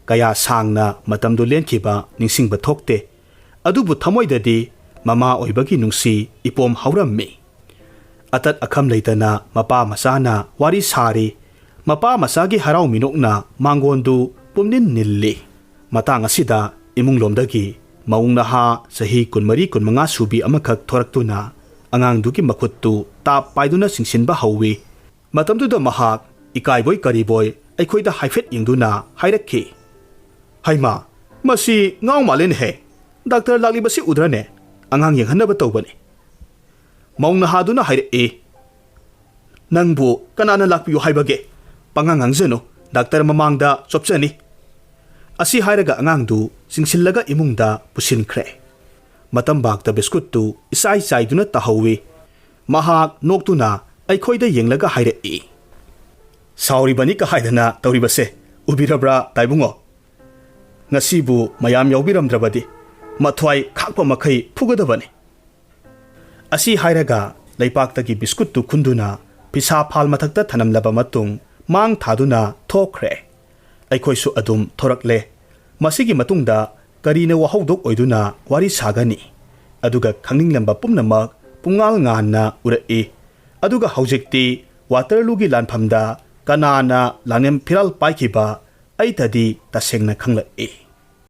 ꯀꯌꯥ ꯁꯥꯡꯅ ꯃꯇꯝꯗꯨ ꯂꯦꯟꯈꯤꯕ ꯅꯤꯡꯁꯤꯡꯕ ꯊꯣꯛꯇꯦ꯫ ꯑꯗꯨꯕꯨ ꯊꯃꯣꯏꯗꯗꯤ ꯃꯃꯥ ꯑꯣꯏꯕꯒꯤ ꯅꯨꯡꯁꯤ ꯏꯄꯣꯝ ꯍꯧꯔꯝꯃꯤ꯫ ꯑꯇꯠ ꯑꯈꯝ ꯂꯩꯇꯅ ꯃꯄꯥ ꯃꯆꯥꯅ ꯋꯥꯔꯤ ꯁꯥꯔꯤ꯫ ꯃꯄꯥ ꯃꯆꯥꯒꯤ ꯍꯔꯥꯎ ꯃꯤꯅꯣꯛꯅ ꯃꯥꯡꯒꯣꯟꯗꯨ ꯄꯨꯝꯅꯤꯟ ꯅꯤꯜꯂꯤ꯫ ꯃꯇꯥꯡ ꯑꯁꯤꯗ ꯏꯃꯨꯡꯂꯣꯝꯗꯒꯤ ꯃꯧ ꯅꯍꯥ ꯆꯍꯤ ꯀꯨꯟꯃꯔꯤ ꯀꯨꯟꯃꯉꯥ ꯁꯨꯕꯤ ꯑꯃꯈꯛ ꯊꯣꯔꯛꯇꯨꯅ ꯑꯉꯥꯡꯗꯨꯒꯤ ꯃꯈꯨꯠꯇꯨ ꯇꯥꯞ ꯄꯥꯏꯗꯨꯅ ꯆꯤꯡꯁꯤꯟꯕ ꯍꯧꯏ꯫ ꯃꯇꯝꯗꯨꯗ ꯃꯍꯥꯛ ꯏꯀꯥꯏꯕꯣꯏ ꯀꯔꯤꯕꯣꯏ ꯑꯩꯈꯣꯏꯗ ꯍꯥꯏꯐꯦꯠ ꯌꯦꯡꯗꯨꯅ ꯍꯥꯏꯔꯛꯈꯤ, "ꯍꯩꯃꯥ, ꯃꯁꯤ ꯉꯥꯎ ꯃꯥꯜꯂꯦꯅꯦꯍꯦ꯫ ꯗꯥꯛꯇꯔ ꯂꯥꯛꯂꯤꯕꯁꯤ ꯎꯗ꯭ꯔꯅꯦ? ꯑꯉꯥꯡ ꯌꯦꯡꯍꯟꯅꯕ ꯇꯧꯕꯅꯤ꯫" ꯃꯧ ꯅꯍꯥꯗꯨꯅ ꯍꯥꯏꯔꯛꯏ, "ꯅꯪꯕꯨ ꯀꯅꯥꯅ ꯂꯥꯛꯄꯤꯌꯨ ꯍꯥꯏꯕꯒꯦ? ꯄꯉꯥꯡ ꯉꯥꯡꯖꯅꯨ, ꯗꯥꯛꯇꯔ ꯃꯃꯥꯡꯗ ꯆꯣꯞꯆꯅꯤ꯫" ꯑꯁꯤ ꯍꯥꯏꯔꯒ ꯑꯉꯥꯡꯗꯨ ꯆꯤꯡꯁꯤꯜꯂꯒ ꯏꯃꯨꯡꯗ ꯄꯨꯁꯤꯟꯈ꯭ꯔꯦ꯫ ꯃꯇꯝꯕꯥꯛꯇ ꯕꯤꯁꯀꯨꯠꯇꯨ ꯏꯆꯥꯏ ꯆꯥꯏꯗꯨꯅ ꯇꯥꯍꯧꯏ꯫ ꯃꯍꯥꯛ ꯅꯣꯛꯇꯨꯅ ꯑꯩꯈꯣꯏꯗ ꯌꯦꯡꯂꯒ ꯍꯥꯏꯔꯛꯏ, "ꯁꯥꯎꯔꯤꯕꯅꯤ ꯀꯍꯥꯏꯗꯅ ꯇꯧꯔꯤꯕꯁꯦ ꯎꯕꯤꯔꯕ꯭ꯔꯥ ꯇꯥꯏꯕꯨꯡꯉꯣ? ꯉꯁꯤꯕꯨ ꯃꯌꯥꯝ ꯌꯥꯎꯕꯤꯔꯝꯗ꯭ꯔꯕꯗꯤ ꯃꯊ꯭ꯋꯥꯏ ꯈꯥꯛꯄ ꯃꯈꯩ ꯐꯨꯒꯗꯕꯅꯤ꯫" ꯑꯁꯤ ꯍꯥꯏꯔꯒ ꯂꯩꯄꯥꯛꯇꯒꯤ ꯕꯤꯁꯀꯨꯠꯇꯨ ꯈꯨꯟꯗꯨꯅ ꯐꯤꯁꯥ ꯐꯥꯜ ꯃꯊꯛꯇ ꯊꯅꯝꯂꯕ ꯃꯇꯨꯡ ꯃꯥꯡ ꯊꯥꯗꯨꯅ ꯊꯣꯛꯈ꯭ꯔꯦ꯫ ꯑꯩꯈꯣꯏꯁꯨ ꯑꯗꯨꯝ ꯊꯣꯔꯛꯂꯦ꯫ ꯃꯁꯤꯒꯤ ꯃꯇꯨꯡꯗ ꯀꯔꯤꯅ ꯋꯥꯍꯧꯗꯣꯛ ꯑꯣꯏꯗꯨꯅ ꯋꯥꯔꯤ ꯁꯥꯒꯅꯤ? ꯑꯗꯨꯒ ꯈꯪꯅꯤꯡꯂꯝꯕ ꯄꯨꯝꯅꯃꯛ ꯄꯨꯡꯉꯥꯜ ꯉꯥꯟꯅ ꯎꯔꯛꯏ꯫ ꯑꯗꯨꯒ ꯍꯧꯖꯤꯛꯇꯤ ꯋꯥꯇꯔꯂꯨꯒꯤ ꯂꯥꯟꯐꯝꯗ ꯀꯅꯥꯅ ꯂꯥꯡꯂꯦꯝ ꯐꯤꯔꯥꯜ ꯄꯥꯏꯈꯤꯕ ꯑꯩꯇꯗꯤ ꯇꯁꯦꯡꯅ ꯈꯪꯂꯛꯏ꯫